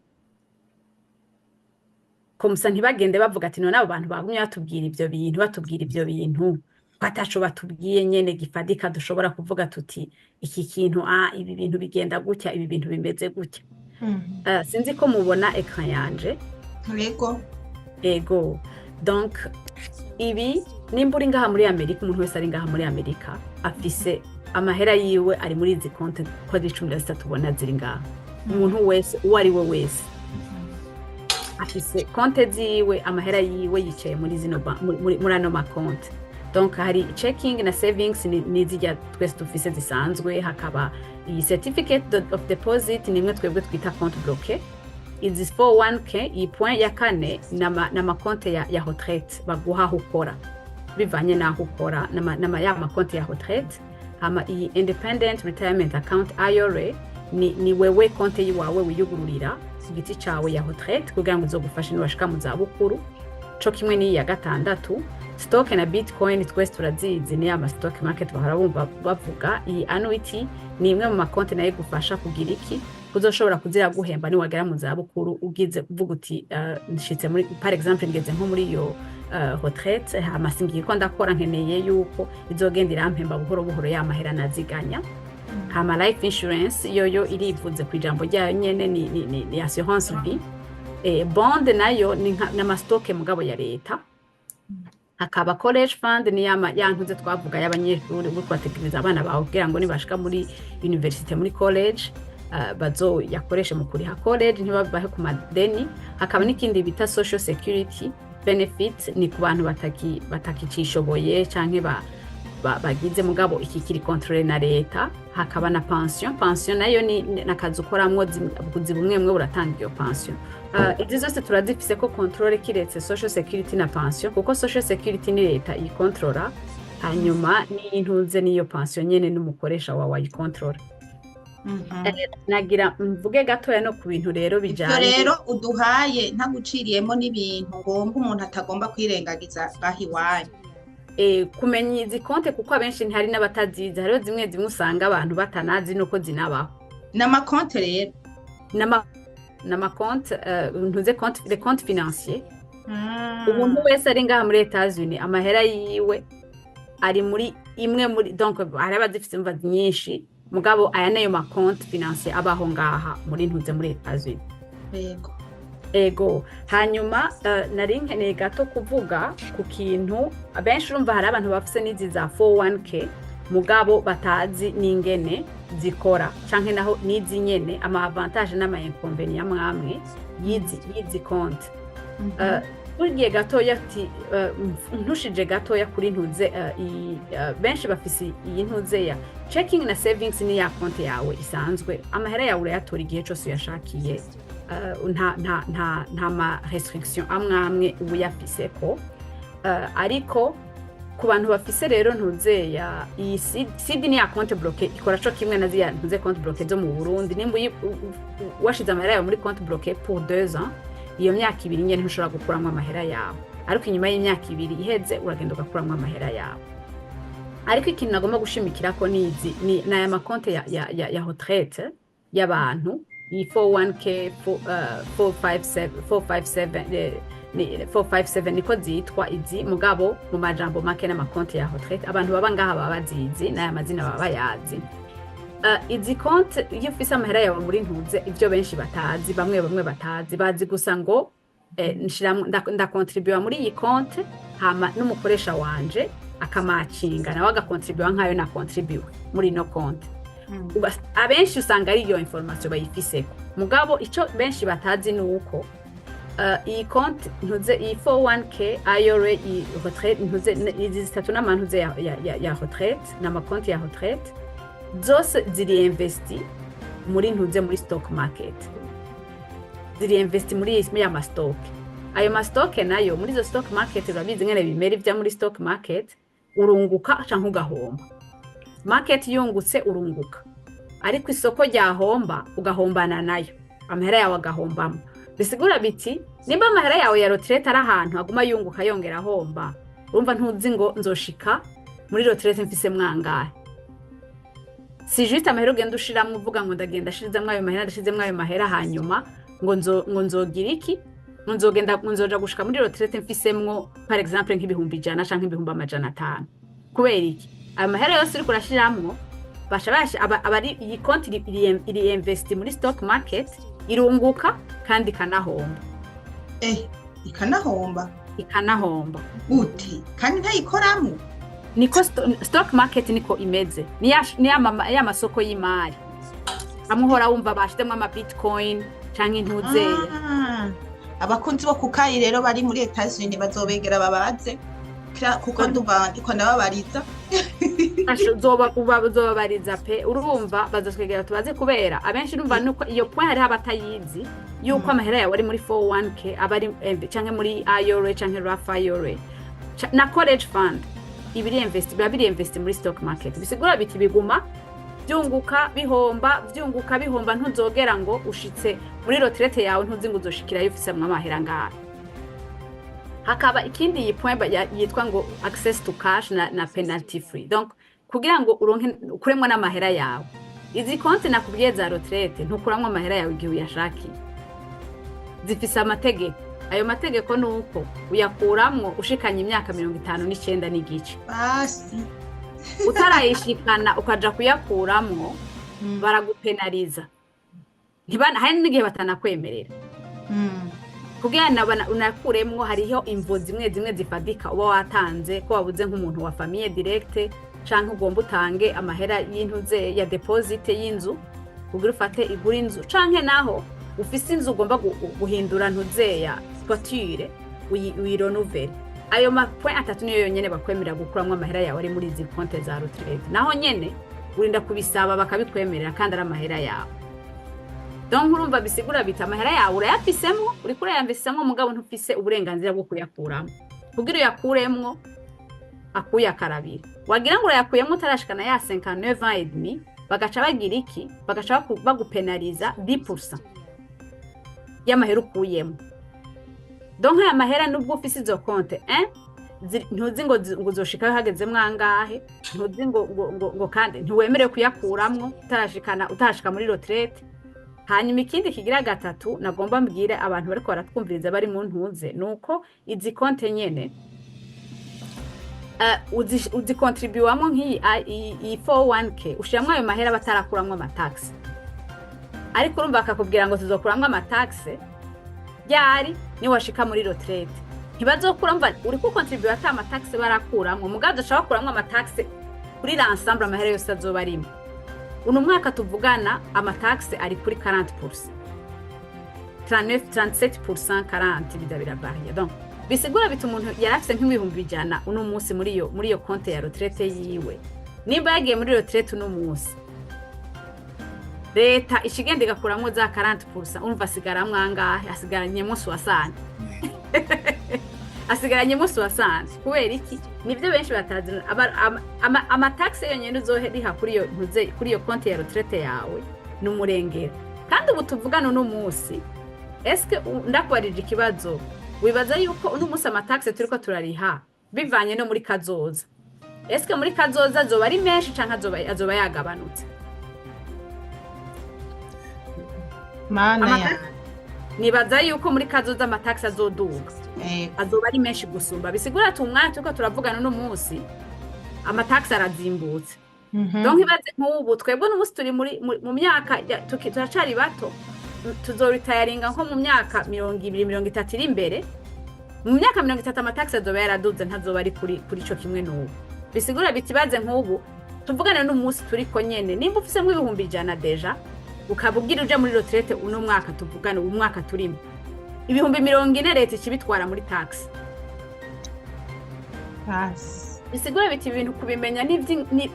Speaker 3: comme ça ntibagende bavuga ati: "None abo bantu bagumye batubwira ivyo bintu, batubwira ivyo bintu, ko ataco batubwiye nyene gifadika dushobora kuvuga tuti iki kintu, ibi bintu bigenda gutya, ibi bintu bimeze gutya." Sinzi ko mubona écran yanje.
Speaker 1: Yego.
Speaker 3: Ego. Donc ibi, nimba uri ngaha muri Amerika, umuntu wese ari ngaha muri Amerika afise amahera yiwe ari muri izi konti ko ari 13 ubona ziri ngaha. Umuntu wese, uwo ari we wese, afise konte ziwe, amahera yiwe yicaye muri zino muri ano makonte. Donc hari checking na savings, ni zirya twese dufise zisanzwe. Hakaba iyi certificate of deposit, ni imwe twebwe twita compte bloqué. Izi 401k, iyi point ya kane, n'amakonte ya retraite baguha aho ukora, bivanye n'aho ukora, ya makonte ya retraite. Hama iyi independent retirement account, IRA, ni wewe konte yiwawe wiyugururira ku giti cawe ya retraite kugira ngo izogufashe niwashika mu zabukuru, co kimwe n'iyi ya gatandatu. Stock na bitcoin twese turazizi, ni ya stock market bahora bumva bavuga. Iyi annuity ni imwe mu makonti nayo igufasha kugira iki? Kuzoshobora kuzira guhemba niwagera mu zabukuru, ugize uvuga uti nshitse muri, par exemple, ngeze nko muri iyo retraite, hama singiye ko ndakora, nkeneye yuko izogenda irampemba buhoro buhoro ya mahera naziganya. Hama life insurance yoyo irivuze ku ijambo ryayo nyene, ni assurance vie. Bond nayo ni n'ama stock mugabo ya leta. Hakaba college fund, ni yama ya ntuze twavuga y'abanyeshuri, uri kubategereza abana bawe kugira ngo nibashika muri université, muri college, bazoyakoreshe mu kuriha college, ntibabahe ku madeni. Hakaba n'ikindi bita social security benefit, ni ku bantu batakicishoboye canke bagize, mugabo iki kiri contrôlé na leta. Hakaba na pension. Pension nayo ni nakazi ukoramwo, ubuzi bumwe bumwe buratanga iyo pension. Izi zose turazifise ko contrôle kiretse social security na pension, kuko social security ni leta iyikontorora, hanyuma n'intuze n'iyo pension nyene n'umukoresha wawe ayikontorora. Nagira mvuge gatoya no ku bintu rero
Speaker 1: Ivyo
Speaker 3: bijanye
Speaker 1: rero uduhaye ntaguciriyemo n'ibintu ngombwa umuntu atagomba kwirengagiza ngaho iwanyu.
Speaker 3: Kumenya izi konte, kuko abenshi ntihari n'abatazizi. Hariho zimwe zimwe usanga abantu batanazi nuko zinabaho.
Speaker 1: N'amakonte rero?
Speaker 3: N'amakonte, ntuze compte, les comptes financiers. Umuntu wese ari ngaha muri Etats-Unis, amahera yiwe ari muri imwe muri, donc hari abazifise imva nyinshi, mugabo aya nayo makonte financier abaho ngaha muri ntuze muri Etats-Unis. Ego. Hanyuma nari nkeneye gato kuvuga ku kintu abenshi urumva, hari abantu bafise n'izi za 401k mugabo batazi n'ingene zikora, canke naho n'izi nyene ama avantage n'ama inconvénients amwamwe y'izi konti. Tugiye gatoya ati ntushije gatoya kuri ntuze iyi, benshi bafise iyi ntuze ya checking na savings, ni ya konti yawe isanzwe, amahera yawe urayatora igihe cose uyashakiye, nta ma restriction amwe amwe uba uyafiseko. Ariko ku bantu bafise rero ntuze ya iyi CD, ni ya compte bloqué, ikora co kimwe na ziriya ntuze compte bloqué zo mu Burundi. Nimba washize amahera yawe muri compte bloqué pour 2 ans, iyo myaka 2 nyene ntushobora gukuramwo amahera yawe, ariko inyuma y'imyaka 2 iheze uragenda ugakuramwo amahera yawe. Ariko ikintu nagomba gushimikirako ni izi ni aya makonte ya retraite y'abantu, iyi 401k, 457, 457, ni 457 niko zitwa izi, mugabo mu majambo make n'amakonti ya retraite. Abantu baba ngaha baba bazizi, n'aya mazina baba bayazi. Izi konti, iyo ufise amahera yawe muri ntuze, ivyo benshi batazi, bamwe bamwe batazi, bazi gusa ngo ndakontribuwa muri iyi konti, hama n'umukoresha wanje akamacinga, nawe agakontribuwa nk'ayo nakontribuwe muri ino konti. Abenshi usanga ari iyo information bayifiseko, mugabo ico benshi batazi ni uko iyi konti ntuze iyi 401k, IRA, iyi retraite ntuze, izi zitatu n'amantuze ya retraite, n'amakonti ya retraite, zose ziri investi muri ntuze muri stock market, ziri investi muri ya ma stock. Ayo ma stock nayo muri izo stock market, urabizi ngene bimera ivya muri stock market, urunguka canke ugahomba. Market yungutse urunguka, ariko isoko ryahomba ugahombana nayo, amahera yawe agahombamo. Bisigura biti nimba amahera yawe ya retraite ari ahantu aguma yunguka yongera ahomba, urumva ntuzi ngo nzoshika muri retraite mfise mwangahe. Si juste amahera ugenda ushiramwo uvuga ngo ndagenda ashizemwo ayo mahera, ndashizemwo ayo mahera, hanyuma ngo nzogira iki, ngo nzogenda, ngo nzoja gushika muri retraite mfisemwo par exemple nk'100,000 canke 500,000. Kubera iki? Ayo mahera yose uriko urashiramwo basha basha aba ari iyi konti iri investi muri stock market, irunguka kandi ikanahomba.
Speaker 1: Ikanahomba.
Speaker 3: Ikanahomba.
Speaker 1: Gute kandi ntayikoramo?
Speaker 3: Niko stock market niko imeze, ni ya masoko y'imari amwe uhora wumva bashizemwo ama bitcoin canke intuzeya.
Speaker 1: Ah, abakunzi bo kukayi rero bari muri Etats-Unis bazobegera babaze kuko ndumva ndiko ndababariza.
Speaker 3: Uzobabariza pe. Urumva bazotwegera tubaze, kubera abenshi urumva nuko iyo point hariho abatayizi yuko amahera yawe ari muri 401k aba ari canke muri IRA canke Roth IRA na college fund ibiri invest, biba biri invest muri stock market. Bisigura biti biguma byunguka, bihomba, byunguka, bihomba. Ntuzogera ngo ushitse muri retraite yawe, ntuzi ngo uzoshikirayo ufisemwo amahera ngahe. Hakaba ikindi iyi point yitwa ngo access to cash na penalty free. Donc kugira ngo uronke ukuremwo n'amahera yawe, izi konti nakubwiye za retraite ntukuramwo amahera yawe igihe uyashakiye, zifise amategeko. Ayo mategeko ni uko uyakuramwo ushikanye imyaka 59.5.
Speaker 1: Basi.
Speaker 3: Utarayishikana ukaja kuyakuramwo, baragupenaliza. Hari n'igihe batanakwemerera kugira ngo unakuremwo. Hariho imvo zimwe zimwe zifadika uba watanze, ko wabuze nk'umuntu wa famille directe, canke ugomba utange amahera y'intuze ya deposit y'inzu kugira ufate igura inzu, canke naho ufise inzu ugomba guhindura ntuzeya toiture, uyirenouveler. Ayo ma point atatu niyo yonyene bakwemerera gukuramwo amahera yawe ari muri izi konte za retraite. Naho nyene urinda kubisaba bakabikwemerera, kandi ari amahera yawe. Donc urumva bisigura bita amahera yawe urayafisemwo, uriko urayamvisemwo, mugabo ntufise uburenganzira bwo kuyakuramo. Kugira uyakuremwo akuyakarabira, wagira ngo urayakuyemo utarashikana ya 59 ans et demi, bagaca bagira iki? Bagaca bagupenaliza 10% y'amahera ukuyemo. Donc aya mahera, nubwo ufise izo konte ntuzi ngo ngo uzoshikayo hagezemwo angahe, ntuzi ngo kandi ntiwemerewe kuyakuramwo utarashikana, utarashika muri retraite. Hanyuma ikindi kigira gatatu nagomba mbwire abantu bariko baratwumviriza bari mu ntuze, nuko izi konte nyene uzikontribuwamwo nk'iyi iyi 401k, ushiramwo ayo mahera batarakuramwo amataxes. Ariko urumva bakakubwira ngo tuzokuramwo amataxes ryari? Niwashika muri retraite ntibazokura. Mva uriko ukontribuwa ata amataxes barakuramwo, mugabo uzoca bakuramwo amataxes kuri l'ensemble, amahera yose azoba arimo. Uno mwaka tuvugana amataxes ari kuri 40%, 39, 37%, 40, biza biravaria. Donc bisigura biti umuntu yari afise nk'ibihumbi 100 uno munsi muri iyo konte ya retraite yiwe, nimba yagiye muri retraite uno munsi, leta ishigenda igakuramwo za 40%, urumva asigaramwo angahe? Asigaranyemo 60, asigaranyemo 60. Kubera iki? Nibyo benshi batazi. Amataxes yonyene uzoriha kuri iyo ntuze, kuri iyo konti ya retraite yawe ni umurengera. Kandi ubu tuvugana uno munsi, eske ndakubarije ikibazo, wibaza yuko uno munsi amataxes turiko turariha bivanye no muri kazoza, eske muri kazoza azoba ari menshi canke azoba yagabanutse?
Speaker 1: Mana
Speaker 3: Amataxes
Speaker 1: ya.
Speaker 3: Nibaza yuko muri kazoza amataxes azoduga, azoba ari menshi gusumba. Bisigura ati umwanya turiko turavugana uno munsi amataxes arazimbutse. Donc ibaze nk'ubu twebwe n'umunsi turi muri mu myaka turacari bato, tuzoritayaringa nko mu myaka 20, 30 iri imbere. Mu myaka 30 amataxes azoba yaraduze, ntazoba ari kuri ico kimwe n'ubu. Bisigura biti baze nk'ubu tuvugane n'umunsi turiko nyene, nimba ufisemwo 100,000 déjà, ukaba ugira uje muri retraite uno mwaka tuvugane, ubu mwaka turimo, 40,000 leta ikibitwara muri taxe.
Speaker 1: Basi.
Speaker 3: Bisigura biti ibintu kubimenya ni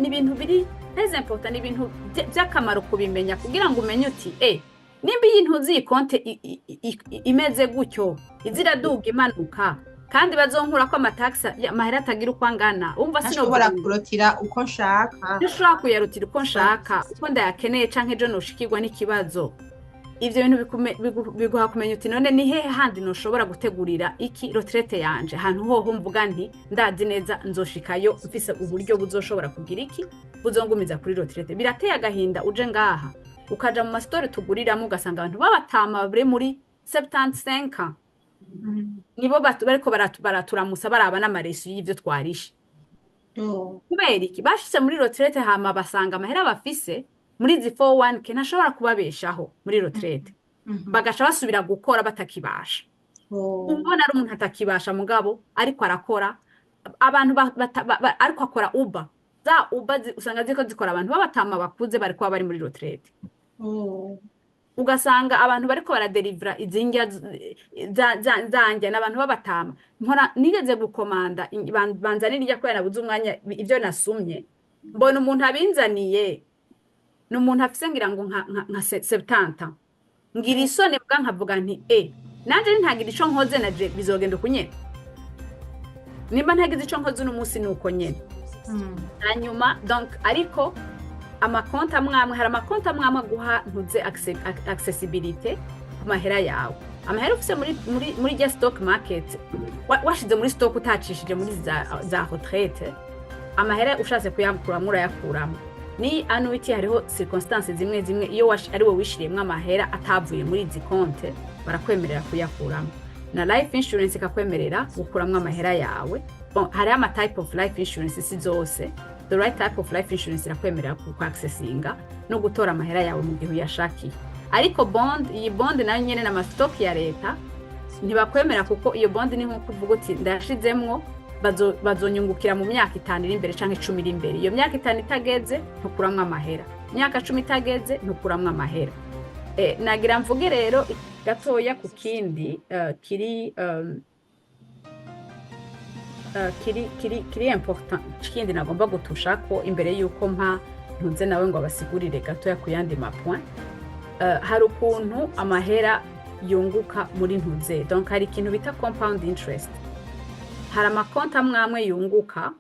Speaker 3: ibintu biri très important, ni ibintu vy'akamaro kubimenya kugira ngo umenye uti nimba iyi ntuzi iyi konte imeze gutyo, iza iraduga imanuka, kandi bazonkurako amataxes, amahera atagira uko angana, umva
Speaker 1: ntashobora
Speaker 3: sinovuga
Speaker 1: kurotira uko nshaka.
Speaker 3: Ntushobora kuyarutira uko nshaka, uko ndayakeneye, canke ejo noshikirwa n'ikibazo. Ivyo bintu biguha kumenya uti none ni hehe handi noshobora gutegurira iki retraite yanje, ahantu hoho mvuga nti ndazi neza nzoshikayo mfise uburyo buzoshobora kugira iki, buzongumiza kuri retraite. Birateye agahinda, uje ngaha ukaja mu masitore tuguriramo, ugasanga abantu b'abatama bari muri 75 ans nibo bariko baraturamusa, baraba n'amareçu y'ivyo twarishe.
Speaker 1: Yo.
Speaker 3: Kubera iki? Bashitse muri retraite, hama basanga amahera bafise muri izi 401k ntashobora kubabeshaho muri retraite, bagaca basubira gukora batakibasha. Ubona ari umuntu atakibasha, mugabo ariko arakora abantu ariko akora Uber, za Uber usanga ziriko zikora abantu b'abatama bakuze bari kuba bari muri retraite. Ugasanga abantu bariko baradelivra izi ndya za ndya n'abantu b'abatama. Mpora nigeze gukomanda banzanira irya kubera nabuze umwanya ibyo nasumye, mbona umuntu abinzaniye ni umuntu afise ngira ngo nka 70. Ngira isoni bwa nkavuga nti e nanje ntagira ico nkoze, naje bizogenda uku nyene. Nimba ntagize ico nkoze uno munsi, ni uko nyene. Hanyuma donc ariko amakonti amwe amwe, hari amakonti amwe amwe aguha ntuze accessibilité ku mahera yawe, amahera ufise muri rya stock market, washize muri stock utacishije muri za retraite. Amahera ushatse kuyakuramo urayakuramo. Ni annuity, hariho circonstances zimwe zimwe iyo ari wowe wishiriyemwo amahera atavuye muri izi konte, barakwemerera kuyakuramo. Na life insurance ikakwemerera gukuramwo amahera yawe. Bon, hariho ama type of life insurance, si zose. The right type of life insurance irakwemerera ku accessinga no gutora amahera yawe mu gihe uyashakiye. Ariko bond, iyi bond nayo nyene n'ama stock ya leta, ntibakwemera, kuko iyo bond ni nko kuvuga uti ndashizemwo, bazonyungukira mu myaka 5 iri imbere canke 10 iri imbere. Iyo myaka 5 itageze, ntukuramwo amahera. Imyaka 10 itageze, ntukuramwo amahera. Nagira mvuge rero gatoya ku kindi kiri important, kindi nagomba gutushako imbere yuko mpa ntuze nawe ngo abasigurire gatoya ku yandi ma point. Hari ukuntu amahera yunguka muri ntuze, donc hari ikintu bita compound interest. Hari amakonti amwe amwe yunguka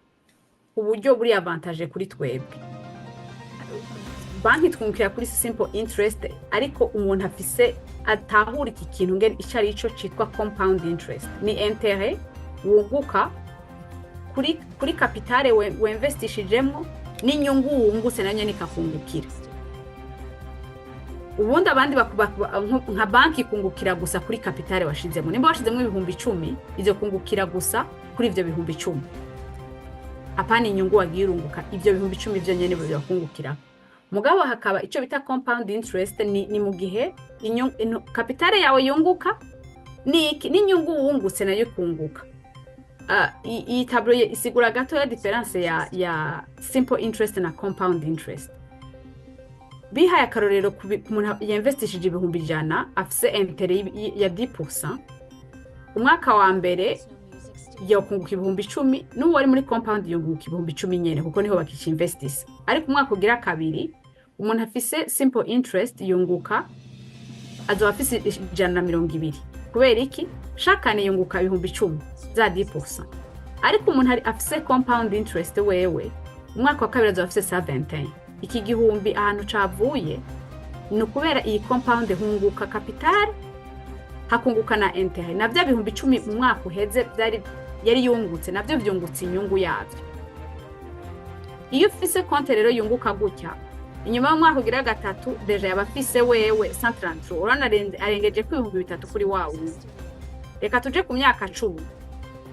Speaker 3: ku buryo buri avantage kuri twebwe. Banki twungukira kuri simple interest, ariko umuntu afise atahura iki kintu ngene ico ari cyo citwa compound interest, ni intérêt wunguka kuri capital wemvestishijemwo, n'inyungu wungutse nayo nyene ikakungukira. Ubundi abandi nka banki ikungukira gusa kuri capital washizemo. Nimba washizemo 10,000, izo kungukira gusa kuri ivyo 10,000, apana inyungu wagiye urunguka. Ivyo 10,000 vyo nyene birakungukira. Mugabo hakaba ico bita compound interest, ni mu gihe capital yawe yunguka ni n'inyungu wungutse nayo ikunguka. Iyi tableau isigura gatoya différence ya simple interest na compound interest. Bihaye akarorero ku muntu yinvestishije 100,000, afise intérêt ya 10%, umwaka wa mbere yokunguka 10,000, n'uwo ari muri compound yunguka 10,000 nyene, kuko niho bakicinvestisa. Ariko umwaka ugira kabiri, umuntu afise simple interest yunguka, azoba afise 120. Kubera iki? Shakane yunguka 10,000 za 10%. Ariko umuntu afise compound interest wewe, umwaka wa kabiri azoba afise 121. Iki gihumbi ahantu cavuye ni ukubera iyi compound, hunguka capital, hakunguka na intérêt. Na bya 10,000 mu mwaka uheze byari yari yungutse, nabyo vyungutse inyungu yavyo. Iyo ufise konte rero yunguka gutya, inyuma y'umwaka ugira gatatu déjà yaba afise wewe 133. Urabona arengeje ko 3000 kuri wa wundi. Reka tuje ku myaka 10.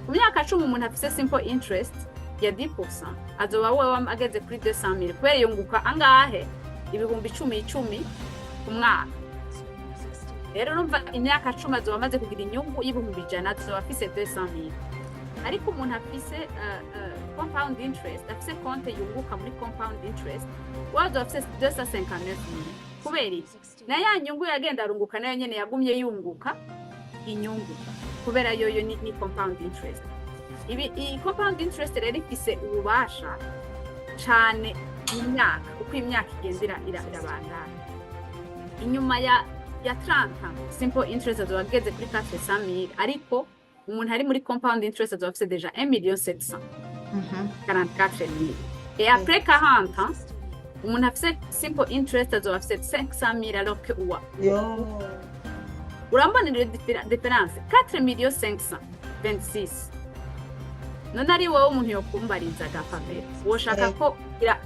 Speaker 3: Ku myaka 10, umuntu afise simple interest ya 10% azoba wewe ageze kuri 200,000, kubera yunguka angahe? 10,000 icumi ku mwaka. Rero urumva imyaka 10 azoba amaze kugira inyungu y'100,000, azoba afise 200,000. Ariko umuntu afise compound interest, afise konte yunguka muri compound interest, we azoba afise 259,000. Kubera iki? Na ya nyungu yagenda arunguka nayo nyene yagumye yunguka inyungu, kubera yoyo ni compound interest. Ibi iyi compound interest rero ifise ububasha cane mu myaka, uko imyaka igenda irabandanya. Inyuma ya 30, simple interest azoba ageze kuri 400,000, ariko umuntu ari muri compound interest azoba afise déjà 1 million 744 mille. Et après 40 ans, umuntu afise simple interest azoba afise 500 mille, alors que uwa urambona iyo différence, 4 millions 526. None ari wowe umuntu yokumbarizaga, Pamela, woshaka ko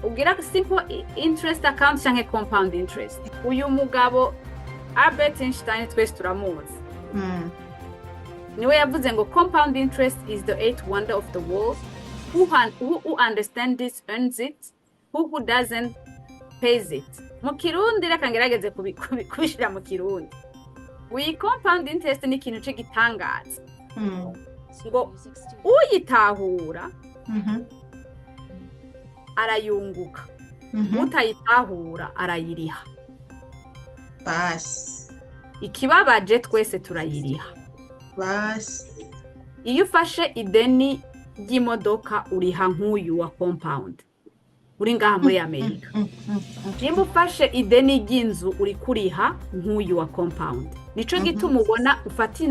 Speaker 3: ugira simple interest account canke compound interest? Uyu mugabo Albert Einstein twese turamuzi. Niwe yavuze ngo "Compound interest is the eighth wonder of the world. Who understand this earns it. Who doesn't pays it." Mu Kirundi, reka ngerageze kubishira mu Kirundi. Ngo iyi compound interest ni ikintu c'igitangaza, ngo uyitahura arayunguka, utayitahura arayiriha.
Speaker 1: Basi.
Speaker 3: Ikibabaje, twese turayiriha.
Speaker 1: Basi.
Speaker 3: Iyo ufashe ideni ry'imodoka, uriha nk'uyu wa compound uri ngaha muri Amerika. Nimba ufashe ideni ry'inzu, uri kuriha nk'uyu wa compound. Nico gituma ubona ufata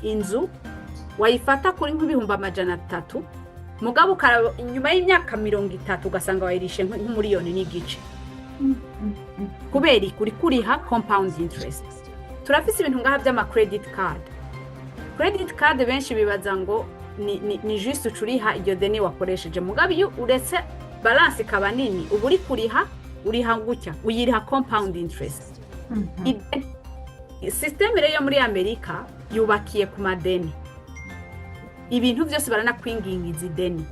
Speaker 3: inzu, wayifata kuri nk'300,000, mugabo ukaraba inyuma y'imyaka 30 ugasanga wayirishe nk'1.5 miliyoni. Kubera iki? Uri kuriha compound interest. Turafise ibintu ngaha by'ama credit card. Credit card, benshi bibaza ngo ni juste ucuriha iryo deni wakoresheje, mugabo iyo uretse balance ikaba nini, uba uri kuriha, uriha gutya, uyiriha compound interest. Système rero yo muri Amerika yubakiye ku madeni. Ibintu byose baranakwingingiza ideni.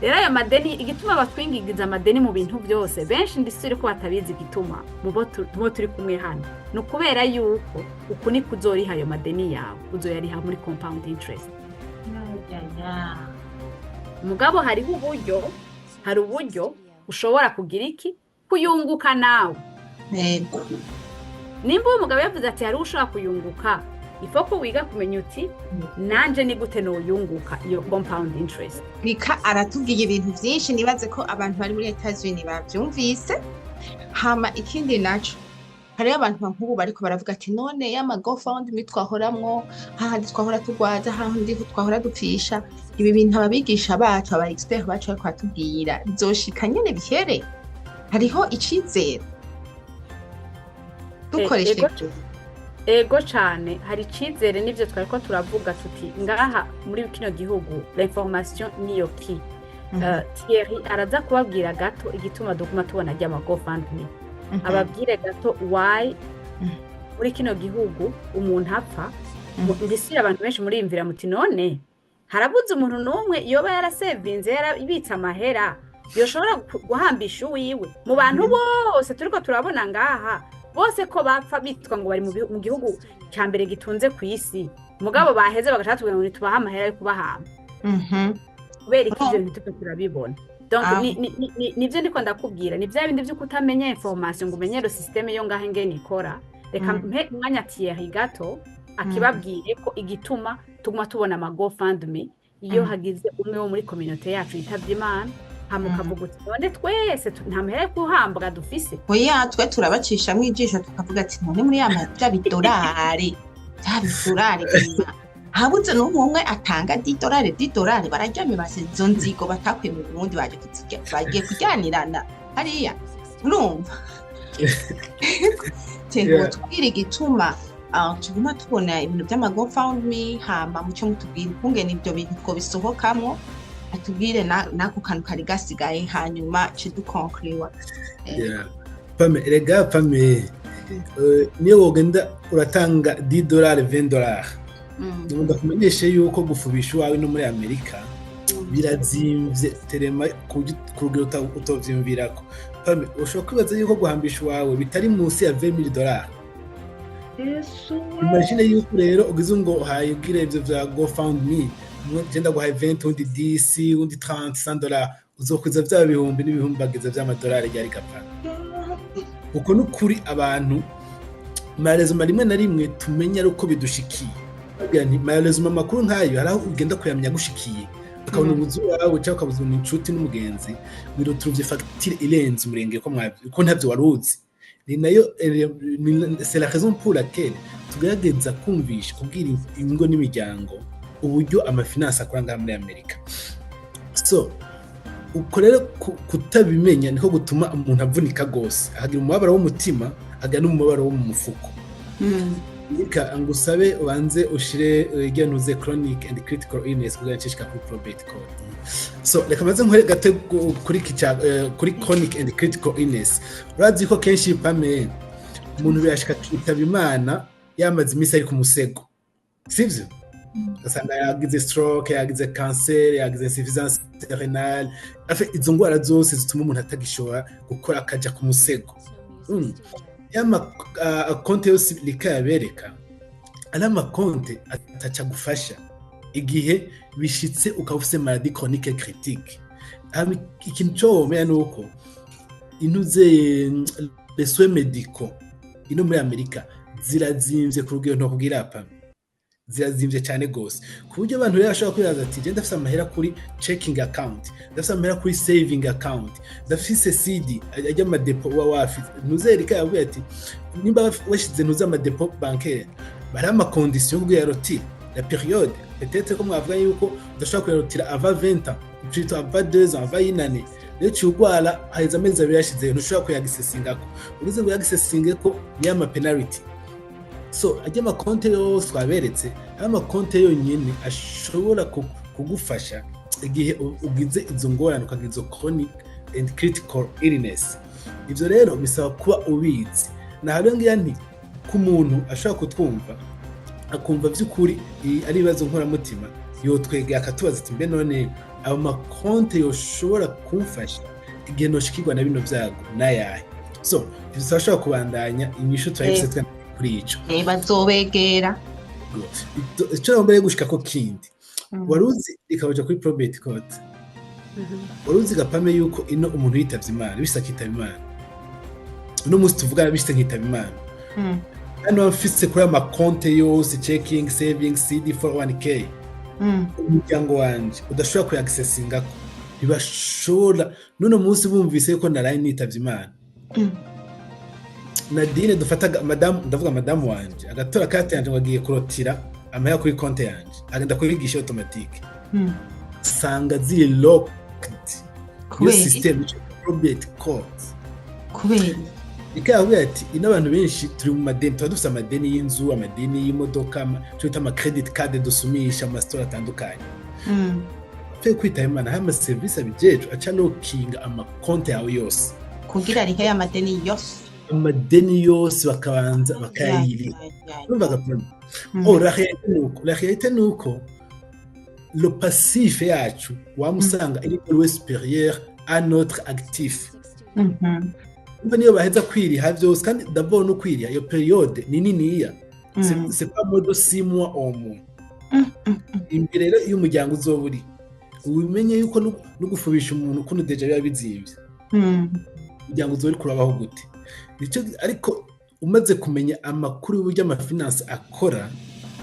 Speaker 3: Rero ayo madeni, igituma batwingingiza amadeni mu bintu byose, benshi ndisubire ko batabizi igituma mu bo turi kumwe hano, ni ukubera yuko uku niko uzoriha ayo madeni yawe, uzoyariha muri compound interest. Mugabo hariho uburyo, hari uburyo ushobora kugira iki, kuyunguka nawe. Nimba uwo mugabo yavuze ati hariho ushobora kuyunguka, ifo ko wiga kumenya uti nanje ni gute noyunguka iyo compound interest.
Speaker 1: Rika aratubwiye ibintu byinshi, nibaze ko abantu bari muri Etats-Unis bavyumvise. Hama ikindi naco, hariho abantu nk'ubu bariko baravuga ati none y'ama GoFundMe twahoramwo, hahandi twahora turwaza, hahandi twahora dupfisha, ibi bintu ababigisha bacu, aba expert bacu bariko baratubwira, bizoshika nyene bihere? Hariho icizere dukoresheje?
Speaker 3: Ego. Ego cane, hari icizere. N'ivyo twariko turavuga tuti ngaha muri kino gihugu l'information niyo ki. Thierry araza kubabwira gato igituma duguma tubona ry'ama GoFundMe, ababwire gato why muri kino gihugu umuntu apfa. Ndisubira, abantu benshi muriyumvira muti none harabuze umuntu n'umwe yoba yarasevinze, yarabitse amahera yoshobora guhambisha uwiwe mu bantu bose turiko turabona ngaha bose ko bapfa, bitwa ngo bari mu gihugu cya mbere gitunze ku isi, mugabo baheze bagaca batubwira ngo ntitubahe amahera yo kubahamba? Kubera iki ivyo bintu turiko turabibona? Donc nivyo ndiko ndakubwira, ni vya bindi vyo kutamenya information ngo umenye système yo ngaho ingene ikora. Reka mpe umwanya Thierry gato akibabwire ko igituma tuguma tubona ama GoFundMe iyo hagize umwe wo muri communauté yacu yitavye Imana, hama ukavuga uti none twese nta mahera yo guhambwa dufise.
Speaker 1: Oya, twe turabacishamo ijisho tukavuga ati none muri ya bya bidorari bima habuze n'umwe umwe atanga 10 dolari, 10 dolari, bararyamye base izo nzigo batakuye mu Burundi, baje kuzirya, bagiye kuryanirana hariya. Urumva tengo tubwire igituma tuguma tubona ibintu by'ama GoFundMe, hama mucyo mutubwire ukungene ibyo bintu twobisohokamwo, atubwire n'ako kantu kari gasigaye, hanyuma ce dukonkuriwa.
Speaker 4: Yeah. Pame, erega Pame, niyo wogenda uratanga 10 dolari, 20 dolari, ndakumenyeshe yuko gufubisha iwawe no muri Amerika birazimvye terema ku rugero utovyiyumvirako. Pame, ushobora kwibaza yuko guhambisha iwawe bitari munsi ya 20,000 dolari. Imagine yuko rero ugize ngo uhaye ubwire ivyo vya GoFundMe, umwe genda guhaye 20, undi 10, undi 30, 100 dolari, uzokwiza vya bihumbi n'ibihumbi bageza vy'amadolari ryari gapfa. Uko n'ukuri, abantu malheureusement rimwe na rimwe tumenya ari uko bidushikiye. Babwira nti malheureusement amakuru nk'ayo hari aho ugenda kuyamenya gushikiye, ukabona ubuzu wawe cyangwa ukabuza inshuti n'umugenzi ngo turuvye facture irenze umurenge ko ko ntavyo wari uzi. Ni nayo c'est la raison pour laquelle tugerageza kumvisha, kubwira ingo n'imiryango uburyo ama finances akora ngaha muri Amerika. So uko rero kutabimenya niko gutuma umuntu avunika gose, akagira umubabaro w'umutima, akagira n'umubabaro wo mu mufuko. Reka ngusabe ubanze ushire ntuze chronic and critical illness kugira nshishika kuri probate court. So reka maze nkore gato kuri kuri chronic and critical illness. Urazi ko kenshi, Pame, umuntu birashika akitaba Imana yamaze iminsi ari ku musego, sivyo? Ugasanga yagize stroke, yagize cancer, yagize insuffisance rénale, afe izo ndwara zose zituma umuntu atagishobora gukora, akaja ku musego. Y'amakonte yose rika yabereka ari amakonte ataca gufasha igihe bishitse ukaba ufise maladie chronique critique. Ikintu cyo womenya ni uko intuze les soins médicaux ino muri Amerika zirazimvye ku rugero ntokubwira apa, zirazimvye cyane gose, ku buryo abantu rero bashobora kwibaza ati: "Je ndafise amahera kuri checking account, ndafise amahera kuri saving account, ndafise CD ajya ama dépôts." Uba wafise ntuzerika yavuye ati nimba washize ntuze ama dépôts bancaire, bari ama conditions yo kuyarotira la période, peut-être ko mwavuga yuko udashobora kuyarotira avant 20 ans, plutôt avant 2 ans, avant une année. Rero uciye urwara, haheze amezi 2 yashizeyo, ntushobora kuyagisesingako. Uruze ngo uyagisesingeko, niyo ama penalty. So ajya amakonte yose twaberetse ari amakonte yonyine ashobora kugufasha igihe ugize izo ngorane, ukagira izo chronic and critical illness. Ivyo rero bisaba kuba ubizi. Naho ngiya nti ku muntu ashobora kutwumva akumva vy'ukuri ari ibibazo nkoramutima, yotwegera akatubaza ati: "Mbe none ayo makonte yoshobora kumfasha igihe noshikirwa na bino vyago n'ayahe?" So ivyo turashobora kubandanya inyishu turayifise twe kuri ico.
Speaker 1: Bazobegera.
Speaker 4: Ico nagomba gushika ko kindi, wari uzi ikabaja kuri probate court, wari uzi gapame yuko ino umuntu yitavye Imana, bishitse akitaba Imana, uno munsi tuvugana bishitse nkitaba Imana, hano mfise kuri ayo makonte yose, checking, saving, CD, 401k, umuryango wanje udashobora kuyagisesingako, ntibashobora. N'uno munsi bumvise yuko naraye nitavye Imana, Nadine dufata madamu, ndavuga madamu wanje, agatora carte yanje ngo agiye kurotira amahera kuri konte yanje, agenda kuyigisha automatique, sanga ziri locked iyo
Speaker 1: Kubera?
Speaker 4: system probate court.
Speaker 1: Kubera?
Speaker 4: Ikababwira ati ino abantu benshi turi mu madeni, tuba dufite amadeni y'inzu, amadeni y'imodoka, icyo bita ama credit card dusumisha mu masitora atandukanye. Upfuye kwitaba Imana, hari amaserivisi abijejwe aca lockinga amakonti yawe yose.
Speaker 1: Kugira rihe amadeni yose.
Speaker 4: Amadeni yose bakabanza bakayayiriha. Urumva gapima? Oh, la réalité ni uko, la réalité ni uko le passif yacu wamusanga iri always supérieur à notre actif. Umva, niyo baheza kwiriha vyose, kandi d'abord no kwiriha iyo période ni niniya, c'est pas moins de 6 mois au moins. Imbere rero iyo umuryango uzoba uri, umenye yuko no gufubisha umuntu kuno déjà biba bizimvye, umuryango uzoba uri kurabaho gute? Nico. Ariko umaze kumenya amakuru y'uburyo ama finances akora,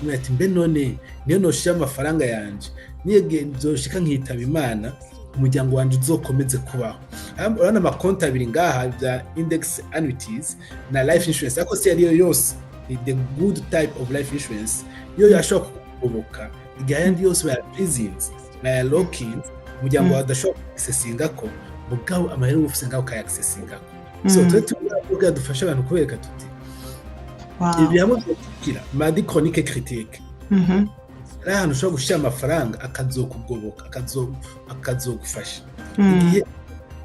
Speaker 4: umenya ati: "Mbe none niyo noshira amafaranga yanje, niyo vyoshika nkitaba Imana, umuryango wanje uzokomeze kubaho?" Urabona amakonti abiri ngaha bya index annuities na life insurance, ariko si ariyo yose, ni the good type of life insurance yo yashobora kukugoboka igihe ayandi yose bayafreezinze, bayalockinze, umuryango wawe udashobora kuaccessingako, mugabo amahera uba ufise ngaho ukayaccessingako. So twe tuvuga dufasha abantu kubereka tuti ibi hamwe vyotukira maladie chronique critique, hari ahantu ushobora gushira amafaranga akazokugoboka, akazogufasha igihe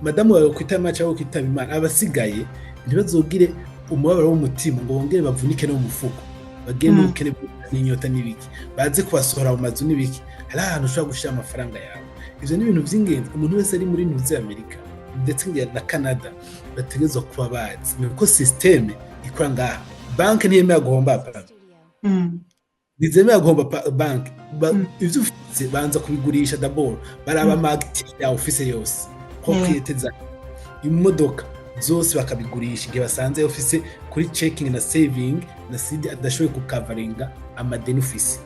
Speaker 4: madamu wawe kwitaba Imana cyangwa kwitaba Imana, abasigaye ntibazogire umubabaro w'umutima ngo bongere bavunike no mu mufuko, bagire n'ubukene n'inyota n'ibiki, baze kubasohora mu mazu n'ibiki. Hari ahantu ushobora gushira amafaranga yawe. Ivyo ni ibintu vy'ingenzi umuntu wese ari muri ntuzi Amerika ndetse na Canada bategerezwa kuba bazi, ni uko système ikora ngaha. Banki ntiyemera guhomba pa, ntizemera guhomba banki. Ivyo ufise banza kubigurisha d'abord, baraba ama actifs yawe ufise yose, propriété zawe, imodoka zose bakabigurisha igihe basanze ufise kuri checking na saving na CD adashoboye kukavaringa amadeni ufise.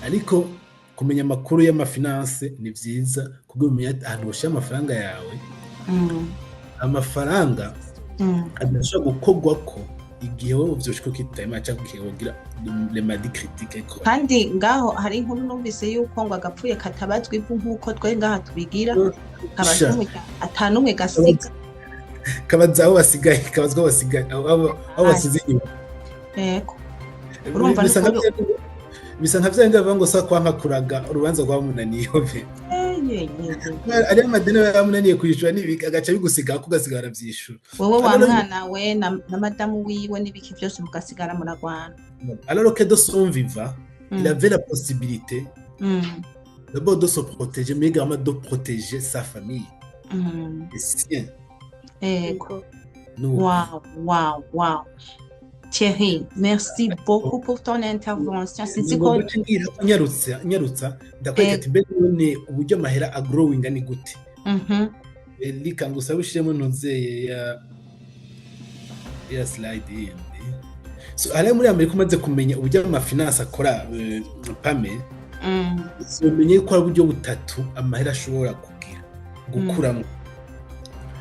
Speaker 4: Ariko kumenya amakuru y'ama finances ni vyiza kugira umenye ahantu woshira amafaranga yawe, amafaranga adashobora gukorwako igihe wowe vyoshika ukitaba Imana canke igihe wogira les maladies critiques.
Speaker 1: Kandi ngaho hari inkuru numvise yuko ngo agapfuye katabazwa ivu nk'uko twe ngaha tubigira, kabazwa umuryango, ata n'umwe gasiga.
Speaker 4: Kabaza aho basigaye, kabazwa aho basigaye, aho basize inyuma.
Speaker 1: Yego, urumva.
Speaker 4: Bisa nka vya bindi bavuga ngo sa kwanka kuraga urubanza rwamunaniye pe. Ariyo amadeni aba yamunaniye kwishyura n'ibiki, agaca bigusiga ko ugasigara aravyishura.
Speaker 1: Wowe wa mwana we na madamu wiwe n'ibiki byose mugasigara muragwana.
Speaker 4: Alors que de son vivant, il avait la possibilité d'abord de se protéger, mais également de protéger sa famille, les siens.
Speaker 1: Yego.
Speaker 4: Nuko.
Speaker 1: Wow. Thierry, merci beaucoup pour ton intervention. Sinzi ko
Speaker 4: Ngomba nce ngira ko nyarutsa ndakwereka ati mbere none uburyo amahera agrowinga ni gute? Reka ngusabe ushiremo ntuzeye ya slide yindi. So hariya muri Amerika umaze kumenya uburyo amafinances akora, Pame, umenye ko hari uburyo butatu amahera ashobora kugira gukuramo.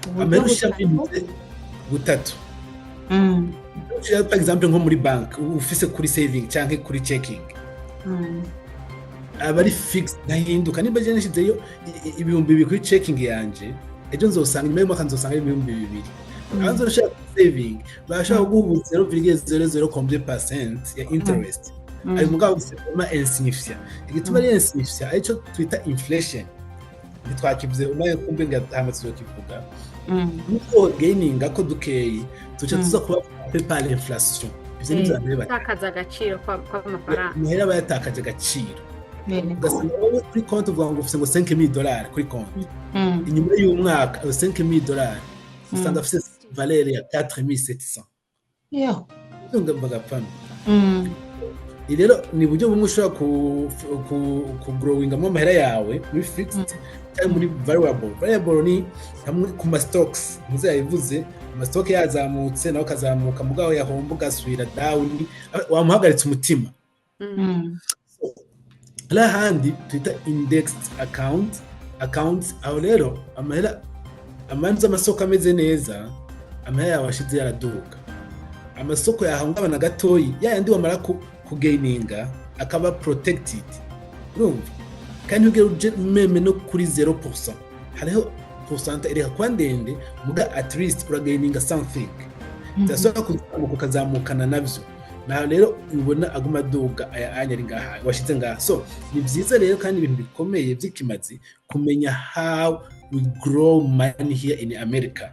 Speaker 1: Uburyo
Speaker 4: Amahera ushira
Speaker 1: butatu.
Speaker 4: muri butatu. Ushira par exemple nko muri bank ufise kuri saving canke kuri checking, aba ari fixed, ntahinduka. Nimba je nashizeyo 2000 kuri checking yanje, ejo nzosanga, nyuma y'umwaka nzosanga ari 2000. Aho nzoshaka kuri saving, bashaka kuguha ubu 0,00 combien percent ya interest. Ayo mugabo c'est vraiment insignifiant. Igituma ari insignifiant, arico twita inflation, ntitwakivuze umwanya kumbe ngatama tuzokivuga. Nuko gaininga ko dukeyi tuca tuza kuba frappé par l'inflation. Ivyo nivyo abantu bari
Speaker 3: Gutakaza agaciro kw'amafaranga.
Speaker 4: Amahera aba yatakaje agaciro, ugasanga wowe kuri konti uvuga ngo ufise ngo $5000 kuri konti, inyuma y'umwaka ayo $5000 usanga afise valeur ya 4700. Bagapfana. Rero ni uburyo bumwe ushobora kugrowingamo amahera yawe muri fixed cyangwa muri variable. Variable ni hamwe ku ma stocks muze yabivuze, ama stock yazamutse nawe akazamuka, mugabo yahomba ugasubira down, wamuhagaritse umutima. Hari ahandi twita indexed account. Aho rero amahera amanza amasoko ameze neza, amahera yawe ashize yaraduga. Amasoko yahungabana gatoyi, yayandi wamara kugaininga akaba protected, urumva? Kandi ntugere uje même no kuri 0%, hariho pourcentage ireka kuba ndende, muga at least uragaininga something, zirashobora kuzamuka ukazamukana navyo. Naho rero ubona aguma aduga aya anya ari ngaha washize ngaha. So ni byiza rero kandi ibintu bikomeye by'ikimazi kumenya how we grow money here in America.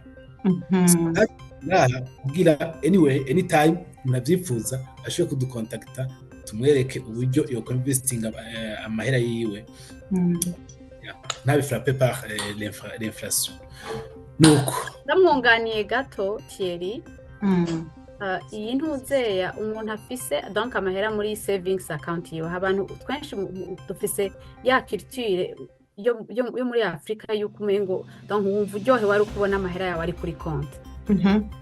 Speaker 4: Ngaha kugira anyway, anytime umuntu avyipfuza ashobore kudukontakta, tumwereke uburyo yo investinga amahera yiwe ntabe frappé par l'inflation. Nuko.
Speaker 3: Ndamwunganiye gato Thierry. Iyi ntuzeya umuntu afise donc amahera muri savings account yiwe, abantu twenshi dufise ya culture yo muri Afrika yuko umengo donc wumva uryohewe ari ukubona amahera yawe ari kuri konti,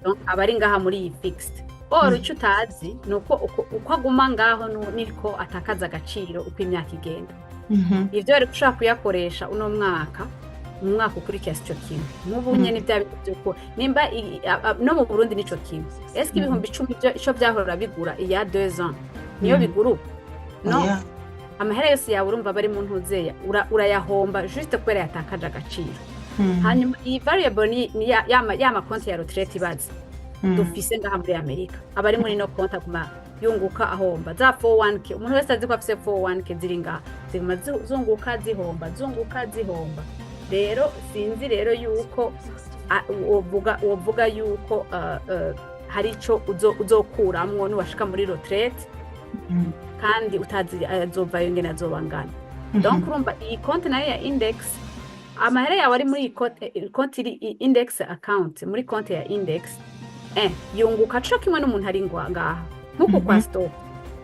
Speaker 3: donc aba ari ngaha muri iyi fixed. Or icyo utazi ni uko aguma ngaho niko atakaza agaciro uko imyaka igenda. Ivyo wari ushobora kuyakoresha uno mwaka, mu mwaka ukurikiye sico kimwe. Nk'ubu nyene bya bintu vy'uko nimba no mu Burundi nico kimwe, eske 10,000 ico vyahora bigura iya 2 ans niyo bigura ubu? No.
Speaker 1: Oya.
Speaker 3: Amahera yose yawe urumva bari mu ntuzeya, urayahomba juste kubera yatakaje agaciro. Hanyuma iyi variable ni ya makonti ya retraite ibaze dufise ngaha muri Amerika, abari muri no konti aguma yunguka ahomba. Za 401k, umuntu wese azi ko afise 401k ziri ngaha, ziguma zunguka zihomba, zunguka zihomba. Rero sinzi rero yuko wovuga yuko hari ico uzokuramwo nuwashika muri retraite, kandi utazi azovayo ingene azoba angana. Donc urumva iyi konti nayo ya index, amahera yawe ari muri iyi konti iri index account, muri konti ya index, yunguka co kimwe n'umuntu ari ngaha nk'uku kwa stock,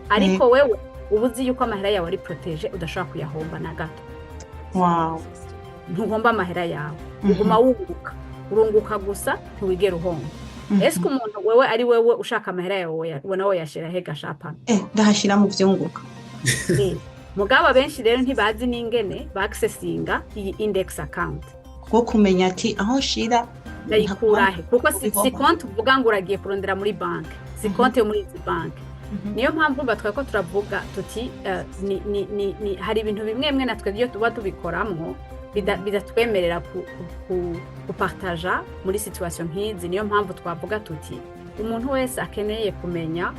Speaker 3: ariko wewe uba uzi yuko amahera yawe ari protégé, udashobora kuyahomba na gato. Ntuhomba amahera yawe, uguma wunguka, urunguka gusa, ntiwigera uhomba. Ese umuntu wewe ari wewe ushaka amahera yawe ubona woyashira he gashapana?
Speaker 1: Ndahashira mu vyunguka.
Speaker 3: Mugabo abenshi rero ntibazi n'ingene baccessinga iyi index account.
Speaker 1: Kuko kumenya ati aho nshira
Speaker 3: ndayikurahe, kuko si konti uvuga ngo uragiye kurondera muri banki, si konti yo muri izi banki. Niyo mpamvu batwaye ko turavuga tuti ni hari ibintu bimwe bimwe natwe iyo tuba tubikoramwo bidatwemerera gupartaja muri situation nk'izi. Niyo mpamvu twavuga tuti umuntu wese akeneye kumenya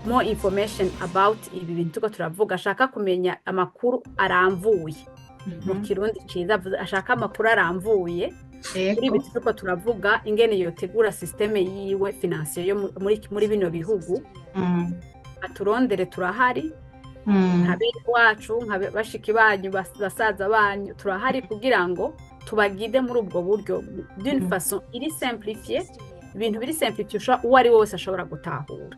Speaker 3: more information about ibi bintu turiko turavuga, ashaka kumenya amakuru aramvuye, mu Kirundi ciza ashaka amakuru aramvuye kuri ibi turiko turavuga, ingene yotegura système yiwe financier yo muri bino bihugu, aturondere, turahari. Nka bene wacu, nka bashiki banyu, basaza banyu, turahari kugira ngo tubagide muri ubwo buryo d'une façon iri simplifiée. Ibintu biri simplifié, ushobora, uwo ari we wese ashobora gutahura.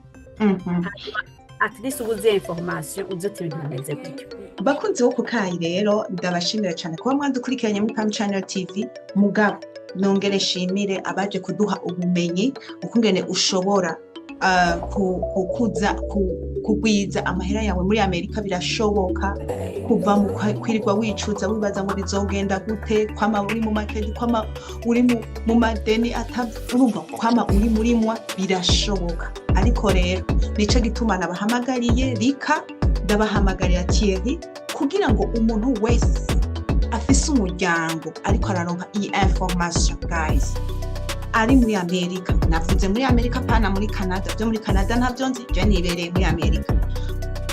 Speaker 3: At least uba uzi information, uzi uti ibintu bimeze gutyo.
Speaker 1: Bakunzi bo kukayi rero, ndabashimira cyane kuba mwadukurikiranye muri Pam Channel TV. Mugabo nongere nshimire abaje kuduha ubumenyi ukungene ushobora kukuza kugwiza amahera yawe muri Amerika. Birashoboka kuva mu kwirirwa wicuza, wibaza ngo bizogenda gute, kwama uri mu makedi, kwama uri mu madeni, urumva, kwama uri muri mwa. Birashoboka. Ariko rero nico gituma nabahamagariye Rika, ndabahamagarira Thierry, kugira ngo umuntu wese afise umuryango ariko araronka iyi information, guys, ari muri Amerika. Navuze muri Amerika, pana muri Canada. Byo muri Canada ntabyo nzi, je nibereye muri Amerika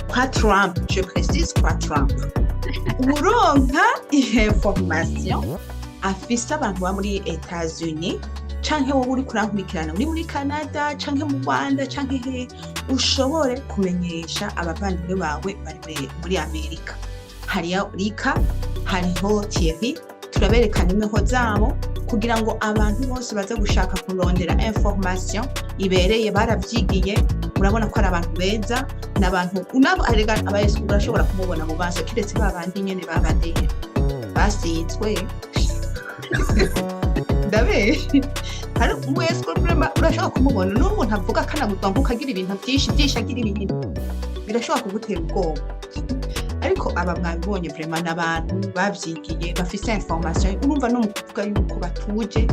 Speaker 1: kwa Trump, je précise, kwa Trump. Uronka iyi information afise abantu ba muri Etats-Unis, canke wowe uri kurankurikirana uri muri Canada, canke mu Rwanda, canke he, ushobore kumenyesha abavandimwe bawe bari muri Amerika. Hariyo Rika, hariho Thierry, turabereka nimero zabo kugira ngo abantu bose baza gushaka kurondera information ibereye. Baravyigiye, urabona ko ari abantu beza, n'abantu unabo arega abayesu urashobora kumubona mu maso, kiretse ba bandi nyene babadeye basizwe. Ndabe hari wese urashobora kumubona n'umuntu avuga akanagurwa ngo ukagira ibintu byinshi byinshi, agira ibintu birashobora kugutera ubwoba. Ariko aba mwabibonye, vraiment n'abantu babyigiye, bafise information. Urumva no mu kuvuga yuko batuje,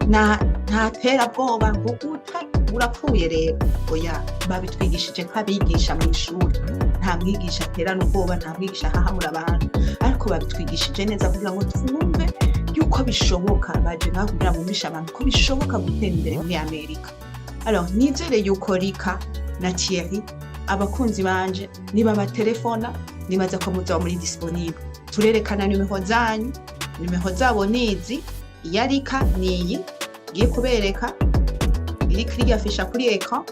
Speaker 1: nta terabwoba ngo uta urapfuye rero. Oya, babitwigishije nk'abigisha mu ishuri. Nta mwigisha aterana ubwoba, nta mwigisha ahahamura abantu, ariko babitwigishije neza kugira ngo twumve yuko bishoboka. Baje ngaho kugira ngo bumvishe abantu ko bishoboka gutera imbere muri Amerika. Alors nizere yuko Rika na Thierry, abakunzi banje, niba batelefona, nibaza ko muzaba muri disponible. Turerekana nimero zanyu. Nimero zabo nizi: iya Rika niyi ngiye kubereka iri kuri afisha kuri écran,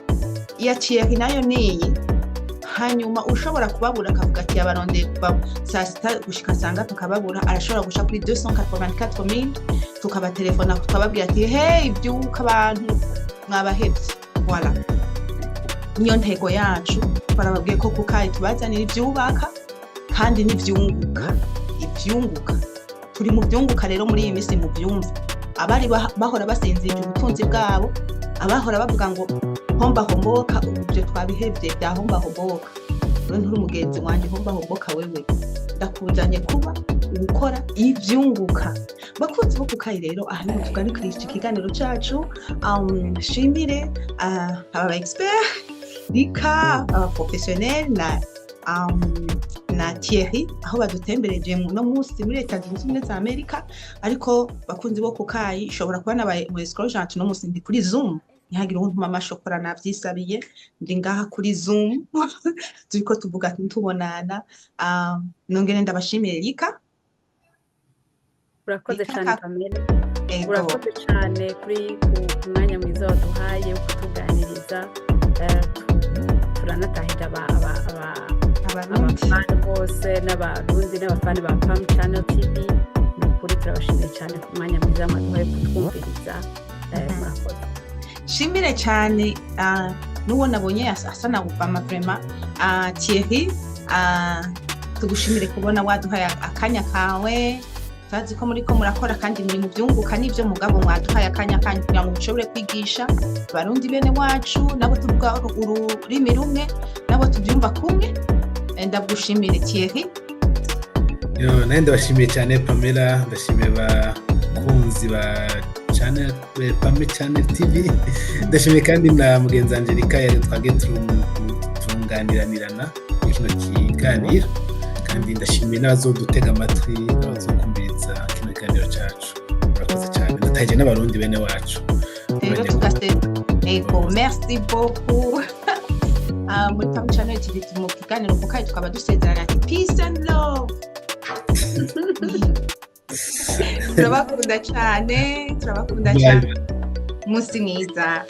Speaker 1: iya Thierry nayo niyi. Hanyuma ushobora kubabura akavuga ati yabarondeye kuva saa 6 gushika saa ngapi akababura, arashobora guca kuri 284 000, tukabatelefona, tukababwira ati: "Hey, byuka, abantu mwabahevye." Voilà, niyo ntego yacu. Barababwiye ko kukayi tubazanira ivyubaka kandi n'ivyunguka, ivyunguka. Turi mu vyunguka rero muri iyi minsi, mu vyumva. Abari bahora basinzirije ubutunzi bwabo, abahora bavuga ngo homba homboka, ubu ibyo twabihevye bya homba homboka. Wewe nturi umugenzi wanje homba homboka, wewe ndakuzanye kuba gukora ivyunguka. Bakunzi bo kukayi rero, aha niho tugarukirije ikiganiro cacu. Shimire aba expert Rika, aba professionnel na Thierry, aho badutembereje no munsi muri Leta Zunze Ubumwe za Amerika. Ariko bakunzi bo kukayi, ishobora kuba nabaye mu escroc no munsi ndi kuri Zoom, ntihagire uwuntuma amashokora, navyisabiye. Ndi ngaha kuri Zoom, turiko tuvuga tubonana. Nongere ndabashimire Rika.
Speaker 3: Urakoze
Speaker 1: Rika
Speaker 3: cyane, Pamela.
Speaker 1: Ego.
Speaker 3: Urakoze cyane kuri ku mwanya mwiza waduhaye wo kutuganiriza. Turanatahije
Speaker 1: Abarundi.
Speaker 3: Abafani bose n'Abarundi n'abafani ba Pam Channel TV. Ni ukuri turabashimiye cyane ku mwanya mwiza mwaduhaye kutwumviriza. Murakoze.
Speaker 1: Shimire cyane n'uwo nabonye asa na Obama, vraiment. Thierry, tugushimire kubona waduhaye akanya kawe. Turazi ko muriko murakora kandi muri mu byunguka n'ibyo, mugabo mwaduhaye akanya kanyu kugira ngo mushobore kwigisha Abarundi bene wacu, nabo tuvuga ururimi rumwe, nabo tubyumva kumwe. Ndagushimire Thierry.
Speaker 4: Yo, nawe ndabashimiye cyane Pamela, ndashimiye abakunzi ba channel Pame Channel TV, ndashimiye kandi na mugenzi Angelica yari twagiye turunganiranirana muri kino kiganiro, kandi ndashimiye n'abazodutega amatwi, n'abazokumviriza kino kiganiro cacu. Murakoze cyane, ndataje n'Abarundi bene wacu.
Speaker 1: Rero tugase. Ego, merci beaucoup. Muri Pam Channel TV mu kiganiro kukayi tukaba dusezerana ati peace and love. Turabakunda cyane, turabakunda cyane. Umunsi mwiza.